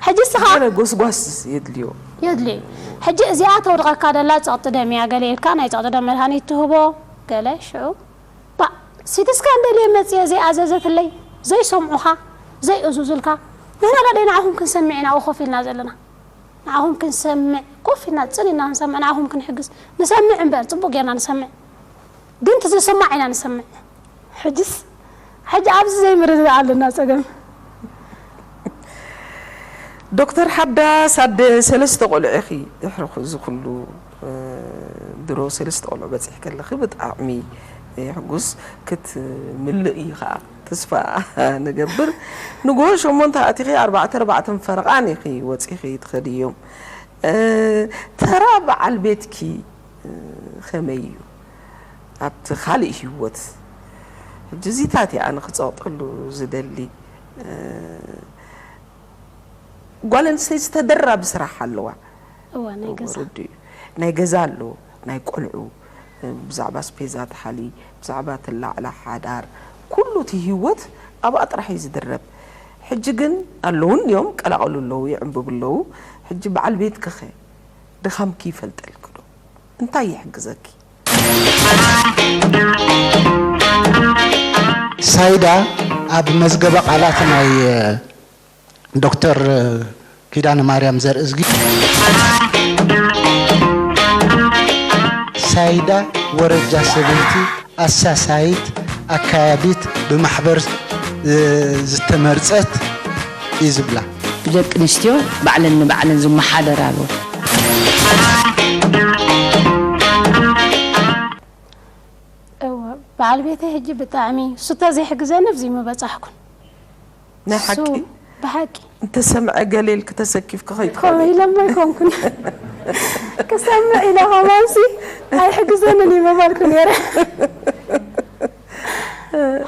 ሕጂ እስኻ ገለ ጎስጓስ የድልዮ። የድልዮ። ሕጂ እዚኣ ተውድቐካ ደላ ጸቕጢ ደም እያ ገለ ኢልካ ናይ ጸቕጢ ደም መድሃኒት ትህቦ ገለ ሽዑ ባእ ሲቲ ስካን ደልየ መፅየ ዘይኣዘዘትለይ ዘይሰምዑኻ ዘይእዙዙልካ ንሕና ዶ ደይ ንዓኹም ክንሰምዕ ኢና ኣብኡ ኮፍ ኢልና ዘለና ንዓኹም ክንሰምዕ ኮፍ ኢልና ፅን ኢልና ክንሰምዕ ንዓኹም ክንሕግዝ ንሰምዕ እምበር ፅቡቅ ጌርና ንሰምዕ ግን እቲ ዝስማዕ ኢና ንሰምዕ ሕጅስ ሕጂ ኣብዚ ዘይምርድዳእ ኣለና ፀገም ዶክተር ሓዳስ ኣደ ሰለስተ ቆልዑ ኢኺ ድሕሪ እዚ ኩሉ ድሮ ሰለስተ ቆልዑ በፂሕኪ ኣለኺ ብጣዕሚ የሕጉስ ክትምልኢ ከዓ ተስፋ ንገብር ንጎሆ ሸሞንተ ኣቲኺ ኣርባዕተ ኣርባዕተን ፈረቓን ኢኺ ወፂኺ ትኸዲ እዮም ተራ በዓል ቤትኪ ከመይ እዩ ኣብቲ ካልእ ህይወት ሕጂ እዚታት እየ ኣነ ክፀቕጠሉ ዝደሊ ጓል ኣንስተይቲ ተደራቢ ስራሕ ኣለዋ። እዋ ናይ ገዛ ርዱእ እዩ። ናይ ገዛ ኣሎ፣ ናይ ቆልዑ፣ ብዛዕባ ኣስፔዛ ትሓሊ፣ ብዛዕባ ትላዕላ ሓዳር፣ ኩሉ እቲ ህይወት ኣብኣ ጥራሕ እዩ ዝድረብ። ሕጂ ግን ኣለዉ እንድዮም ቀላቐሉ ኣለዉ ይዕንብቡ ኣለዉ። ሕጂ በዓል ቤትኪኸ ድኻምኪ ይፈልጠልኪ ዶ? እንታይ ይሕግዘኪ? ሳይዳ ኣብ መዝገበ ቃላት ናይ ዶክተር ኪዳነ ማርያም ዘርእዝጊ ሳይዳ ወረጃ ሰበይቲ ኣሳሳይት ኣካያዲት ብማሕበር ዝተመርፀት እዩ ዝብላ። ደቂ ኣንስትዮ ባዕለን ንባዕለን ዝመሓደራሉ። እወ በዓል ቤተይ ሕጂ ብጣዕሚ እሱ ተዘይሕግዘኒ ኣብዚ ምበፃሕኩን። ናይ ሓቂ ብሓቂ እንተሰምዐ ገለ ኢልኪ ተሰኪፍኪ ከይትኾኒ ኢለማ ኣይኮንኩን ክሰምዕ ኢለ ከማንሲ ኣይሕግዘንን እዩ መባልኩ ነረ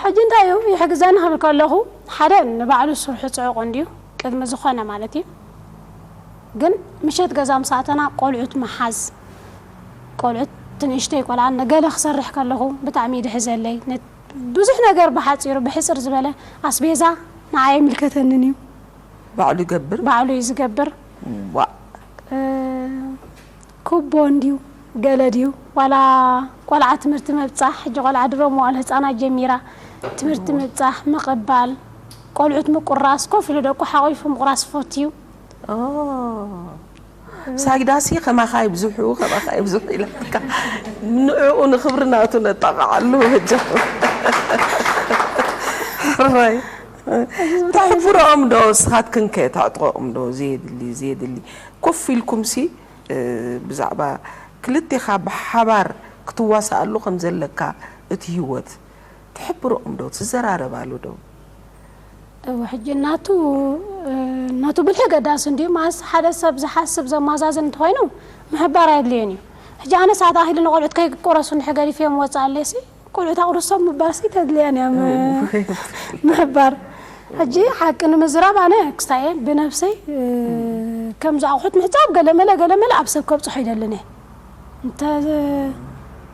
ሕጂ እንታይ እዩ ይሕግዘኒ ክብል ከለኹ ሓደ ንባዕሉ ስርሑ ፅዑቕ እንድዩ ቅድሚ ዝኾነ ማለት እዩ ግን ምሸት ገዛ ምስ ኣተና ቆልዑት ምሓዝ ቆልዑት ትንእሽተይ ቆልዓ ገለ ክሰርሕ ከለኹ ብጣዕሚ ይድሕዘለይ ብዙሕ ነገር ብሓፂሩ ብሕፅር ዝበለ ኣስቤዛ ንዓይ ኣይምልከተንን እዩ ባዕሉ ይገብር ባዕሉ እዩ ዝገብር ዋእ ህቦ እንድዩ ገለ ድዩ ዋላ ቆልዓ ትምህርቲ ምብጻሕ፣ ሕጂ ቆልዓ ድሮ መዋል ህጻናት ጀሚራ ትምህርቲ ምብጻሕ ምቕባል፣ ቆልዑት ምቁራስ፣ ኮፍ ኢሉ ደቁ ሓቒፉ ምቑራስ ዝፈቱ እዩ። ሳይዳሲ ከማኻ ይብዝሑ ከማኻ ይብዝሑ ኢላትካ ንዕኡ ንኽብሪ ናቱ ነጣቕዓሉ በጃኹም። ሕራይ ትሕብሮኦም ዶ ስኻትክን ከ ተዕጥቕኦም ዶ ዘየድሊ ዘየድሊ ኮፍ ኢልኩም ሲ ብዛዕባ ክልቴኻ ብሓባር ክትዋሳኣሉ ከም ዘለካ እቲ ህይወት ትሕብሮኦም ዶ ትዘራረባሉ ዶ? እወ ሕጂ እናቱ እናቱ ብልሒ ገዳስ እንድዩ ማስ ሓደ ሰብ ዝሓስብ ዘማዛዝን እንተኮይኑ ምሕባር ኣየድልዮን እዩ። ሕጂ ኣነ ሰዓት ኣኺሉ ንቆልዑት ከይቁረሱ እንድሕር ገዲፍዮም ወፃ ኣለሲ ቆልዑት ኣቁርሶም ምባል ሲ ተድልያን እያ ም- ምሕባር። ሕጂ ሓቂ ንምዝራብ ኣነ ክስታየ ብነብሰይ ከምዚ ኣቑሑት ምሕፃብ ገለመለ ገለመለ ኣብ ሰብ ከብፅሖ ይደልን እየ። እንተ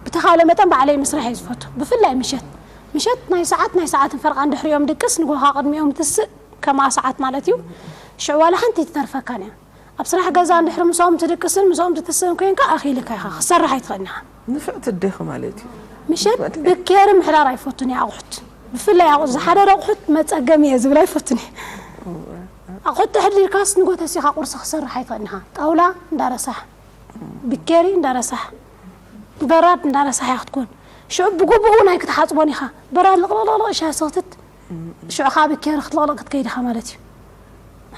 ብተኻለ መጠን ባዕለይ ምስራሕ እየ ዝፈቱ ብፍላይ ምሸት ምሸት ናይ ሰዓት ናይ ሰዓትን ፈርቓን ድሕሪኦም ድቅስ ንጎኻ ቅድሚኦም ትስእ ከማኣ ሰዓት ማለት እዩ። ሽዑ ዋላ ሓንቲ ትተርፈካን እያ። ኣብ ስራሕ ገዛ እንድሕሪ ምስኦም ትድቅስን ምስኦም ትትስእን ኮይንካ ኣኺልካ ኢኻ ክሰርሕ ኣይትኽእልን ኢኻ። ንፍዕቲ ኣዴኺ ማለት እዩ። ምሸት ብኬሪ ምሕዳር ኣይፈቱን እየ ኣቑሑት ብፍላይ ኣቑ ዝሓደር ኣቑሑት መፀገሚ እየ ዝብል ኣይፈቱን እየ። ኣቑሑት ተሕዲርካስ ንጎተሲኻ ቁርሲ ክሰርሕ ኣይትኽእልን ኢኻ። ጣውላ እንዳረሳሕ ብኬሪ እንዳረሳሕ በራድ እንዳረሳሕ እያ ክትኮን። ሽዑ ብግቡኡ ናይ ክትሓፅቦን ኢኻ። በራድ ልቕልቕልቕ ሻ ስኽትት ሽዑ ከዓ ብኬሪ ክትልቕልቕ ክትከይድ ኢኻ ማለት እዩ።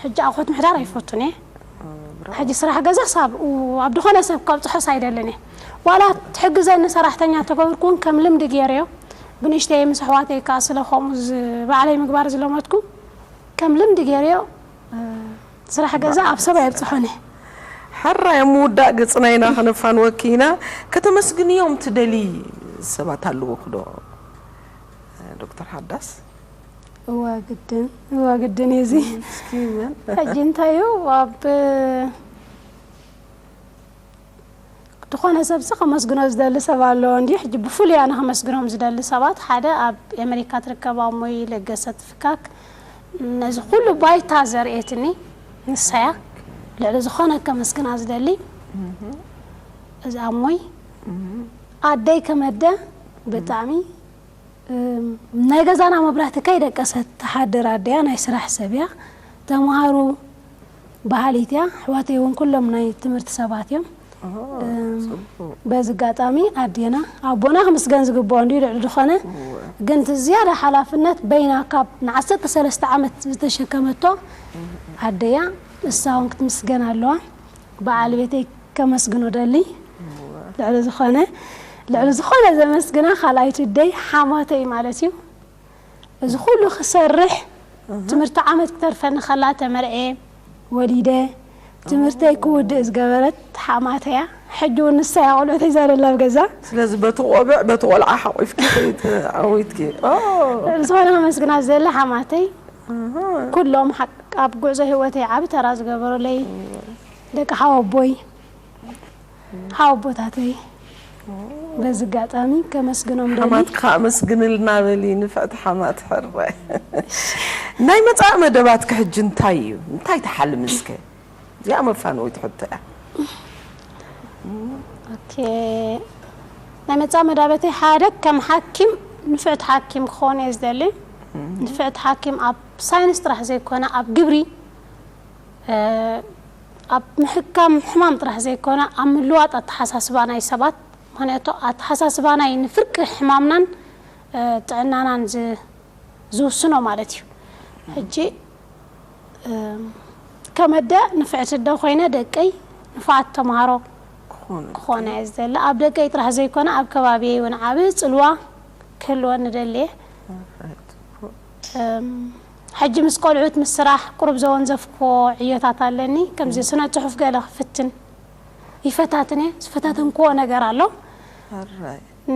ሕጂ ኣቑሑት ምሕዳር ኣይፈቱን እየ። ሕጂ ስራሕ ገዛ ሳብ ኣብ ዝኾነ ሰብ ከብፅሖስ ኣይደልን እየ። ዋላ ትሕግዘኒ ሰራሕተኛ ተገብርኩ እውን ከም ልምዲ ገይረዮ ብንእሽተይ ምስ ኣሕዋተይ ከዓ ስለ ከምኡ ባዕለይ ምግባር ዝለመድኩ ከም ልምዲ ገይረዮ ስራሕ ገዛ ኣብ ሰብ ኣየብፅሖን እየ። ሕራይ ኣብ ምውዳእ ገፅና ኢና ከነፋንወኪ ኢና። ከተመስግንዮም ትደሊ ሰባት ኣለዉኺ ዶ ዶክተር ሓዳስ? እወ ግድን እወ ግድን እዩ እዚ። እስኪ በል። ሕጂ እንታይ እዩ ኣብ ዝኾነ ሰብሲ ከመስግኖ ዝደሊ ሰብ ኣሎ እንዲ ሕጂ ብፍሉይ ኣነ ከመስግኖም ዝደሊ ሰባት ሓደ ኣብ ኣሜሪካ ትርከብ ኣሞይ ለገሰት ፍካክ ነዚ ኩሉ ባይታ ዘርእየትኒ ንሳያ ልዕሊ ዝኾነ ከመስግና ዝደሊ እዚ ኣሞይ ኣደይ ከመደ ብጣዕሚ ናይ ገዛና መብራህቲ ከይደቀሰት ትሓድር ኣደያ ናይ ስራሕ ሰብ እያ ተምሃሩ በሃሊት እያ ኣሕዋተይ እውን ኩሎም ናይ ትምህርቲ ሰባት እዮም በዚ ኣጋጣሚ ኣዴና ኣቦና ክምስገን ዝግብኦ እንድዩ ልዕሊ ዝኾነ ግን እቲ ዝያዳ ሓላፍነት በይና ካብ ንዓሰርተ ሰለስተ ዓመት ዝተሸከመቶ ኣደያ እሳ እውን ክትምስገን ኣለዋ በዓል ቤተይ ከመስግኖ ደሊ ልዕሊ ዝኾነ ልዕሊ ዝኾነ ዘመስግና ካልኣይቲ ኣደይ ሓማተይ ማለት እዩ እዚ ኩሉ ክሰርሕ ትምህርቲ ዓመት ክተርፈኒ ከላ ተመርዕየ ወሊደ ትምህርተይ ክውድእ ዝገበረት ሓማተያ ሕጂ እውን ንሳ እያ ቆልዑት ሒዛ ዘላ ኣብ ገዛ ስለዚ በቲ ቆብዕ በቲ ቆልዓ ሓቂፍኪ ከይትዓወትኪ ዝኾነ ከመስግና ዝደሊ ሓማተይ ኩሎም ኣብ ጉዕዞ ህይወተይ ዓቢ ተራ ዝገበሩለይ ደቂ ሓወቦይ ሓወቦታተይ በዚ ኣጋጣሚ ከመስግኖም ደሊ ሓማትኪ ከኣ ኣመስግንልና በሊ ንፍዕቲ ሓማት ሕራይ ናይ መጻኢ መደባትኪ ሕጂ እንታይ እዩ እንታይ ትሓልሚ እስከ እዚኣ መፋነዊት ሕቶ እያ ኦኬ ናይ መጻኢ መዳበተይ ሓደ ከም ሓኪም ንፍዕቲ ሓኪም ክኾን እየ ዝደሊ ንፍዕቲ ሓኪም ኣብ ሳይንስ ጥራሕ ዘይኮነ ኣብ ግብሪ ኣብ ምሕካም ሕማም ጥራሕ ዘይኮነ ኣብ ምልዋጥ ኣተሓሳስባ ናይ ሰባት ምክንያቱ ኣተሓሳስባ ናይ ንፍርቂ ሕማምናን ጥዕናናን ዝውስኖ ማለት እዩ ሕጂ ከመደ ንፍዕቲ ዶ ኮይነ ደቀይ ንፉዓት ተምሃሮ ክኾነ እየ ዝደሊ ኣብ ደቀይ ጥራሕ ዘይኮነ ኣብ ከባቢየይ እውን ዓብ ፅልዋ ክህልወኒ ደሊ እየ ሕጂ ምስ ቆልዑት ምስ ስራሕ ቁሩብ ዘወንዘፍክዎ ዕዮታት ኣለኒ ከምዚ ስነ ፅሑፍ ገለ ክፍትን ይፈታትን እየ ዝፈታተንክዎ ነገር ኣሎ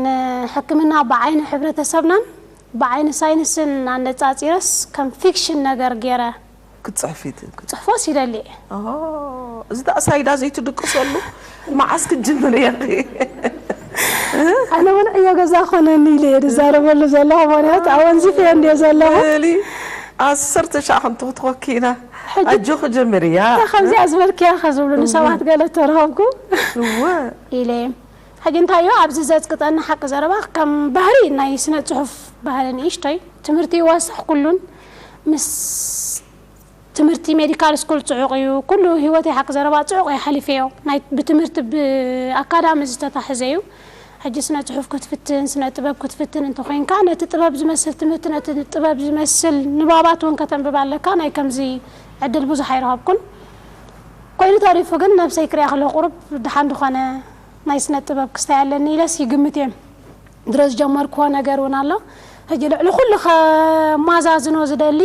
ንሕክምና ብዓይኒ ሕብረተሰብናን ብዓይኒ ሳይንስን ኣነፃፂረስ ከም ፊክሽን ነገር ገይረ ክትፅሕፊ ክፅሕፎስ ይደሊ እየ እዚ ዳኣ ሳይዳ ዘይትድቅሰሉ መዓስ ክትጅምር እየ ኣነ እውን ዕዮ ገዛ ኮነኒ ኢለ እየ ዝዛረበሉ ዘለኹ ምክንያቱ ኣወንዚፈ እንድየ ዘለኹ ዓሰርተ ሻዕ ከም ትኽትኸኪ ኢና ኣጆኺ ጀምርያ። ከምዚኣ ዝበልክያ ከ ዝብሉኒ ሰባት ገለ ተረኸብኩ እወ ኢለ። ሕጂ እንታይ እዩ ኣብዚ ዘጽቅጠኒ ሓቂ ዘረባ ከም ባህሪ ናይ ስነ ጽሑፍ ባህሪ ንእሽቶይ ትምህርቲ ይወስኽ ኩሉን ምስ ትምህርቲ ሜዲካል ስኩል ጽዑቕ እዩ። ኩሉ ህይወተይ ሓቂ ዘረባ ጽዑቕ እየ ሓሊፈዮ። ናይ ብትምህርቲ ብኣካዳሚ ዝተታሕዘ እዩ። ሕጂ ስነ ጽሑፍ ክትፍትን ስነ ጥበብ ክትፍትን እንተኾይንካ ነቲ ጥበብ ዝመስል ትምህርቲ ነቲ ጥበብ ዝመስል ንባባት እውን ከተንብብ ኣለካ። ናይ ከምዚ ዕድል ብዙሕ ኣይረኸብኩን። ኮይኑ ተሪፉ ግን ነብሰይ ክሪኣ ከለኹ ቁሩብ ደሓን ዝኾነ ናይ ስነ ጥበብ ክስታይ ኣለኒ ኢለስ ይግምት እየ። ድሮ ዝጀመርክዎ ነገር እውን ኣሎ። ሕጂ ልዕሊ ኩሉ ከማዛዝኖ ዝደሊ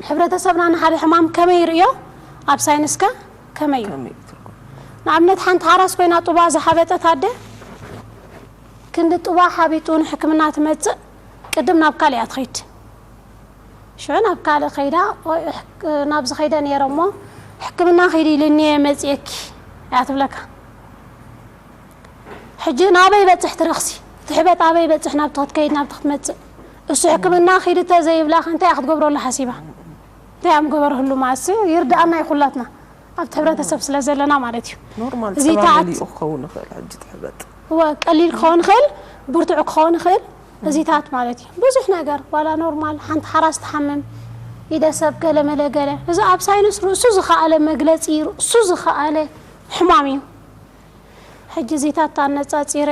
ሕብረተሰብና ንሓደ ሕማም ከመይ ይርእዮ ኣብ ሳይንስከ ከመይ እዩ? ከመይ ትርጉም ንኣብነት ሓንቲ ሓራስ ኮይና ጡባ ዝሓበጠት ኣደ ክንዲ ጡባ ሓቢጡ ንሕክምና ትመጽእ ቅድም ናብ ካልእ እያ ትኸይድ። ሽዑ ናብ ካልእ ከይዳ ወይ ሕክ- ናብዚ ከይደ ነይረ እሞ ሕክምና ኺዲ ኢሉኒ እየ መጽኤኪ እያ ትብለካ። ሕጂ ናበይ በጽሕ ትረኽሲ እቲ ሕበጥ ኣበይ በጽሕ ናብቲ ክትከይድ ናብቲ ክትመጽእ እሱ ሕክምና ኺዲ ተዘይብላ እንታይ እያ ክትገብረሉ ሓሲባ እንታይ እያ ምገበረህሉ ማእሲ ይርድኣና እዩ ኩላትና ኣብቲ ሕብረተሰብ ስለ ዘለና ማለት እዩ ኖርማል እዚ ጸባ ተዓት- መሊኡ ክኸውን ይኽእል ሕጂ ትሕበጥ እወ ቀሊል ክኸውን ይኽእል ብርቱዕ ክኸውን ይኽእል እዚታት ማለት እዩ ብዙሕ ነገር ዋላ ኖርማል ሓንቲ ሓራስ ትሓምም ኢደ ሰብ ገለ መለ ገለ እዚ ኣብ ሳይንስ ርእሱ ዝኸኣለ መግለፂ ርእሱ ዝኸኣለ ሕማም እዩ ሕጂ እዚታት ኣነፃፂረ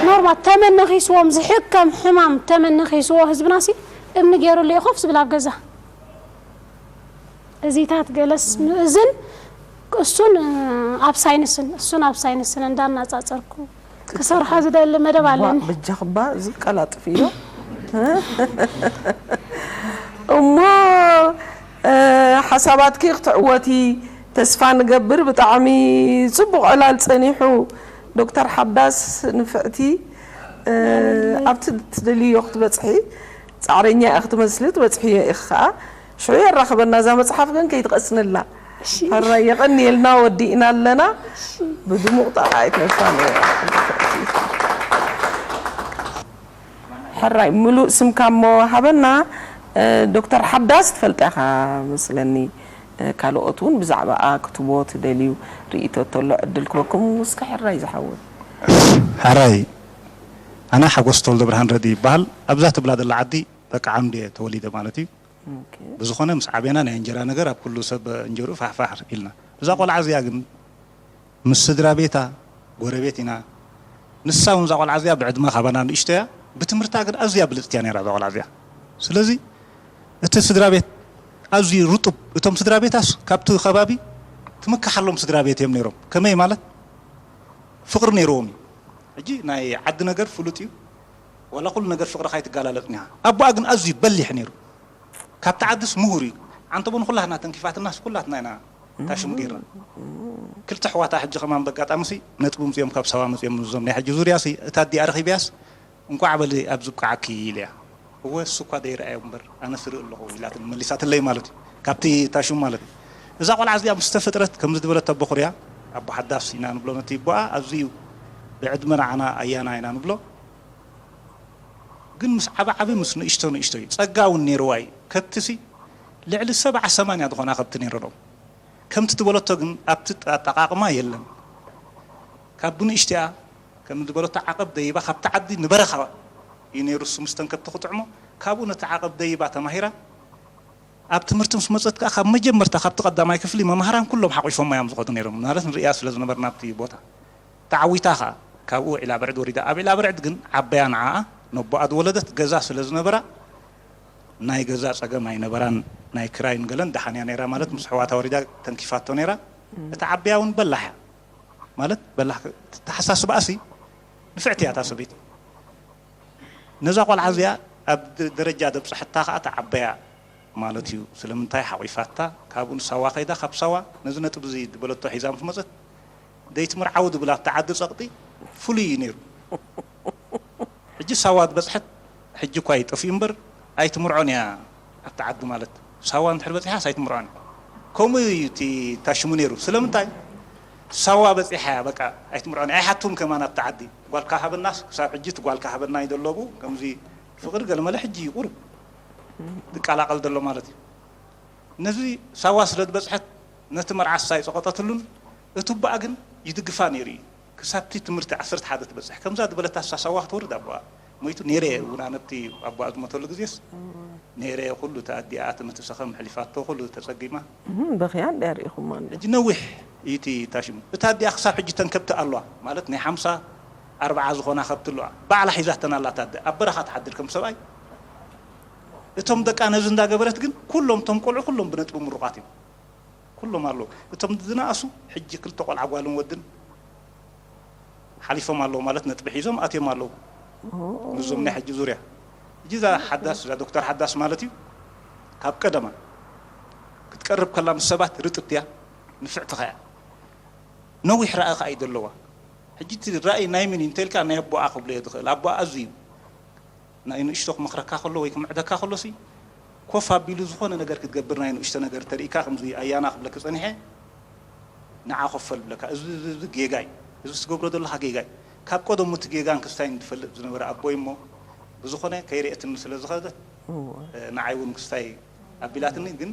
ኖርማል ተመነኺስዎም ዝሕከም ሕማም ተመነኺስዎ ህዝብና ሲ እምኒ ገይሩሉ እዩ ኮፍ ዝብል ኣብ ገዛ እዚታት ገለስ ምእዝን እሱን ኣብ ሳይንስን እሱን ኣብ ሳይንስን እንዳናፃፀርኩ ክሰርሖ ዝደሊ መደብ ኣለኒ በጃኽባ እዚ ቀላጥፍ ኢሎ እሞ ሓሳባትኪ ክትዕወቲ ተስፋ ንገብር ብጣዕሚ ፅቡቕ ዕላል ፀኒሑ ዶክተር ሓዳስ ንፍዕቲ ኣብቲ ትደልዮ ክትበፅሒ ፃዕረኛ ኢኺ ትመስሊ ትበፅሕዮ ኢኺ ከዓ ሽዑ የራኽበና እዛ መፅሓፍ ግን ከይትቐስንላ ሕራይ የቐንየልና ወዲእና ኣለና ብድሙቕ ጠቓይ ተስፋ ሕራይ ምሉእ ስምካ እሞ ሃበና ዶክተር ሓዳስ ትፈልጣ ኢኻ መስለኒ ካልኦት እውን ብዛዕባኣ ክትቦ ትደልዩ ርእይቶ ተሎ ዕድል ክበኩም እስከ ሕራይ ዝሓወት ሕራይ ኣነ ሓጎስ ተወልደ ብርሃን ረዲ ይበሃል ኣብዛ ትብላ ዘላ ዓዲ በቃ ዓምዲ እየ ተወሊደ ማለት እዩ ብዝኾነ ምስ ዓብና ናይ እንጀራ ነገር ኣብ ኩሉ ሰብ እንጀርኡ ፋሕፋሕ ኢልና እዛ ቆልዓ እዚኣ ግን ምስ ስድራ ቤታ ጎረቤት ኢና ንሳ እውን እዛ ቆልዓ እዚኣ ብዕድመ ካባና ንእሽቶ እያ ብትምህርታ ግን ኣዝያ ብልፅቲ እያ ነራ እዛ ቆልዓ እዚኣ ስለዚ እቲ ስድራ ቤት ኣዝዩ ርጡብ እቶም ስድራ ቤታስ ካብቲ ከባቢ ትምካሓሎም ስድራ ቤት እዮም ነይሮም ከመይ ማለት ፍቕሪ ነይርዎም እዩ ሕጂ ናይ ዓዲ ነገር ፍሉጥ እዩ ዋላ ኩሉ ነገር ፍቕርኻ ኣይትጋላለጥን ኢኻ ኣቦኣ ግን ኣዝዩ በሊሕ ነይሩ ካብቲ ዓድስ ምሁር እዩ ዓንተቦ ንኩላትና ተንኪፋትናስ ኩላትና ኢና ታሽሙ ገይርና ክልተ ኣሕዋታ ሕጂ ከማን በጋጣሚ ሲ ነጥቢ ምፅኦም ካብ ሳዋ መፅኦም እዞም ናይ ሕጂ ዙርያ ሲ እታ ኣዲኣ ረኺብያስ እንቋዕ በሊ ኣብዚ ብቅዓኪ ኢለያ እወ እሱ እኳ ደይረኣዮ እምበር ኣነስ ርኢ ኣለኹ ኢላትኒ መሊሳትለይ ማለት እዩ ካብቲ ታሽሙ ማለት እዩ እዛ ቆልዓ እዚኣ ምስ ተፈጥረት ከምዚ ዝበለት ኣቦ ኩርያ ኣቦ ሓዳስ ኢና ንብሎ ነቲ ይቦኣ ኣብዚ እዩ ብዕድመ ንዓና ኣያና ኢና ንብሎ ግን ምስ ዓበ ዓበ ምስ ንእሽቶ ንእሽቶ እዩ ጸጋ እውን ነይርዋ እዩ ከብትሲ ልዕሊ ሰብዓ ሰማንያ ዝኾና ከብቲ ነይረኖም ከምቲ ትበለቶ ግን ኣብቲ ኣጠቓቕማ የለን ካብ ብንእሽቲኣ ከም ዝበለቶ ዓቐብ ደይባ ካብቲ ዓዲ ንበረኻ እዩ ነይሩ እሱ ምስ ተንከብቲ ክጥዕሞ ካብኡ ነቲ ዓቐብ ደይባ ተማሂራ ኣብ ትምህርቲ ምስ መፀት ከዓ ካብ መጀመርታ ካብቲ ቀዳማይ ክፍሊ መምሃራን ኩሎም ሓቂፎማ እዮም ዝኸዱ ነይሮም ማለት ንርእያ ስለ ዝነበርና ኣብቲ ቦታ ተዓዊታ ከዓ ካብኡ ዒላ ብዕድ ወሪዳ ኣብ ዒላ ብዕድ ግን ዓበያ ንዓኣ ነቦኣ ዝወለደት ገዛ ስለ ዝነበራ ናይ ገዛ ፀገም ኣይነበራን ናይ ክራይን ገለን ደሓንያ ነይራ ማለት ምስ ኣሕዋታ ወሪዳ ተንኪፋቶ ነይራ እታ ዓበያ እውን በላሕ እያ ማለት በላሕ ተሓሳስባኣሲ ንፍዕቲ እያ እታ ሰበይቲ ነዛ ቆልዓ እዚኣ ኣብ ደረጃ ዘብፅሐታ ከዓ እታ ዓበያ ማለት እዩ ስለምንታይ ሓቂፋታ ካብኡ ንሳዋ ከይዳ ካብ ሳዋ ነዚ ነጥቢ እዚ ዝበለቶ ሒዛ ምስ መፀት ደይትምርዓው ዝብል ኣብቲ ዓዲ ፀቕጢ ፍሉይ እዩ ነይሩ ሕጂ ሳዋ ዝበፅሐት ሕጂ እኳ ይጠፍኡ እምበር ኣይትምርዖን እያ ኣብቲ ዓዲ ማለት ሳዋ እንድሕር በፂሓስ ኣይትምርዖን ከምኡ እዩ እቲ ታሽሙ ነይሩ ስለምንታይ ሳዋ በፂሓ እያ በቃ ኣይትምርዖን ኣይሓቱን ከማን ኣብቲ ዓዲ ጓልካ ሃበናስ ክሳብ ሕጂ እቲ ጓልካ ሃበና ይደለቡ ከምዚ ፍቕሪ ገለመለ ሕጂ እዩ ቁሩብ ዝቀላቐል ዘሎ ማለት እዩ ነዚ ሳዋ ስለ ዝበጽሐት ነቲ መርዓ እሳ ኣይጸቐጠትሉን። እቲ ኣቦኣ ግን ይድግፋ ነይሩ እዩ። ክሳብቲ ትምህርቲ ዓሰርተ ሓደ ትበጽሕ። ከምዛ ዝበለታ እሳ ሳዋ ክትወርድ ኣቦኣ ሞይቱ። ነይረ እውን ኣነብቲ ኣቦኣ ዝሞተሉ ግዜስ ነይረ። ኩሉ እቲ ኣዲኣ እቲ ምትሰኸም ሕሊፋቶ ኩሉ ተጸጊማ። እህም፣ በኽያ እንድያ ርኢኹማ እንዶ። ሕጂ ነዊሕ እዩ እቲ ታሽሙ። እታ ኣዲኣ ክሳብ ሕጂ ተን ከብቲ ኣለዋ። ማለት ናይ ሓምሳ ኣርብዓ ዝኾና ከብቲ ኣለዋ። ባዕላ ሒዛተን ኣላ እታ ኣደ። ኣብ በረኻ ትሓድር ከም ሰብኣይ። እቶም ደቃ ነዚ እንዳገበረት ግን ኩሎም እቶም ቆልዑ ኩሎም ብነጥቢ ምሩቓት እዮም። ኩሎም ኣለዉ። እቶም ዝነኣሱ ሕጂ ክልተ ቆልዓ ጓልን ወድን ሓሊፎም ኣለዉ ማለት ነጥቢ ሒዞም ኣትዮም ኣለዉ። ምስዞም ናይ ሕጂ ዙርያ። ሕጂ እዛ ሓዳስ፣ እዛ ዶክተር ሓዳስ ማለት እዩ። ካብ ቀደማ ክትቀርብ ከላ ምስ ሰባት ርጥብቲ እያ፣ ንፍዕቲ ከኣ። ነዊሕ ራኢ ከኣ እዩ ዘለዋ። ሕጂ እቲ ራኢ ናይ ምን እዩ እንተልካ ናይ ኣቦኣ ክብሎ እየ ዝኽእል። ኣቦኣ ኣዝዩ ናይ ንእሽቶ ክመኽረካ ከሎ ወይ ክምዕደካ ከሎሲ ኮፍ ኣቢሉ ዝኾነ ነገር ክትገብር ናይ ንእሽቶ ነገር ተርእካ ከምዚ ኣያና ክብለክ ጸኒሐ ንዓ ኮፍ በል ብለካ። እዚ፣ እዚ፣ እዚ ጌጋ እዩ። እዚ ትገብሮ ዘለኻ ጌጋ እዩ። ካብ ቀደሙ እቲ ጌጋን ክስታይን ዝፈልጥ ዝነበረ ኣቦይ እሞ ብዝኾነ ከይርእየትኒ ስለ ዝኸደት እወ። ንዓይ እውን ክስታይ ኣቢላትኒ ግን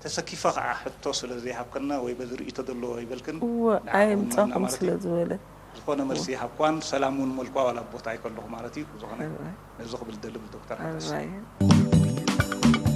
ተሰኪፈ ከዓ ሕቶ ስለ ዘይሃብከና ወይ በዚ ርእይቶ ዘለዎ ይበልክን እወ ንዓኹም ኣየምጻኹም ማለት ስለ እዩ። ዝበለ ዝኾነ መልሲ ይሃብኳን ሰላም እውን መልኳ ዋላ ቦታ ኣይከለኹ ማለት እዩ። ዝኾነ እራይ ነዚ ክብል ደሊ ዶክተር ሓዳስ እራይ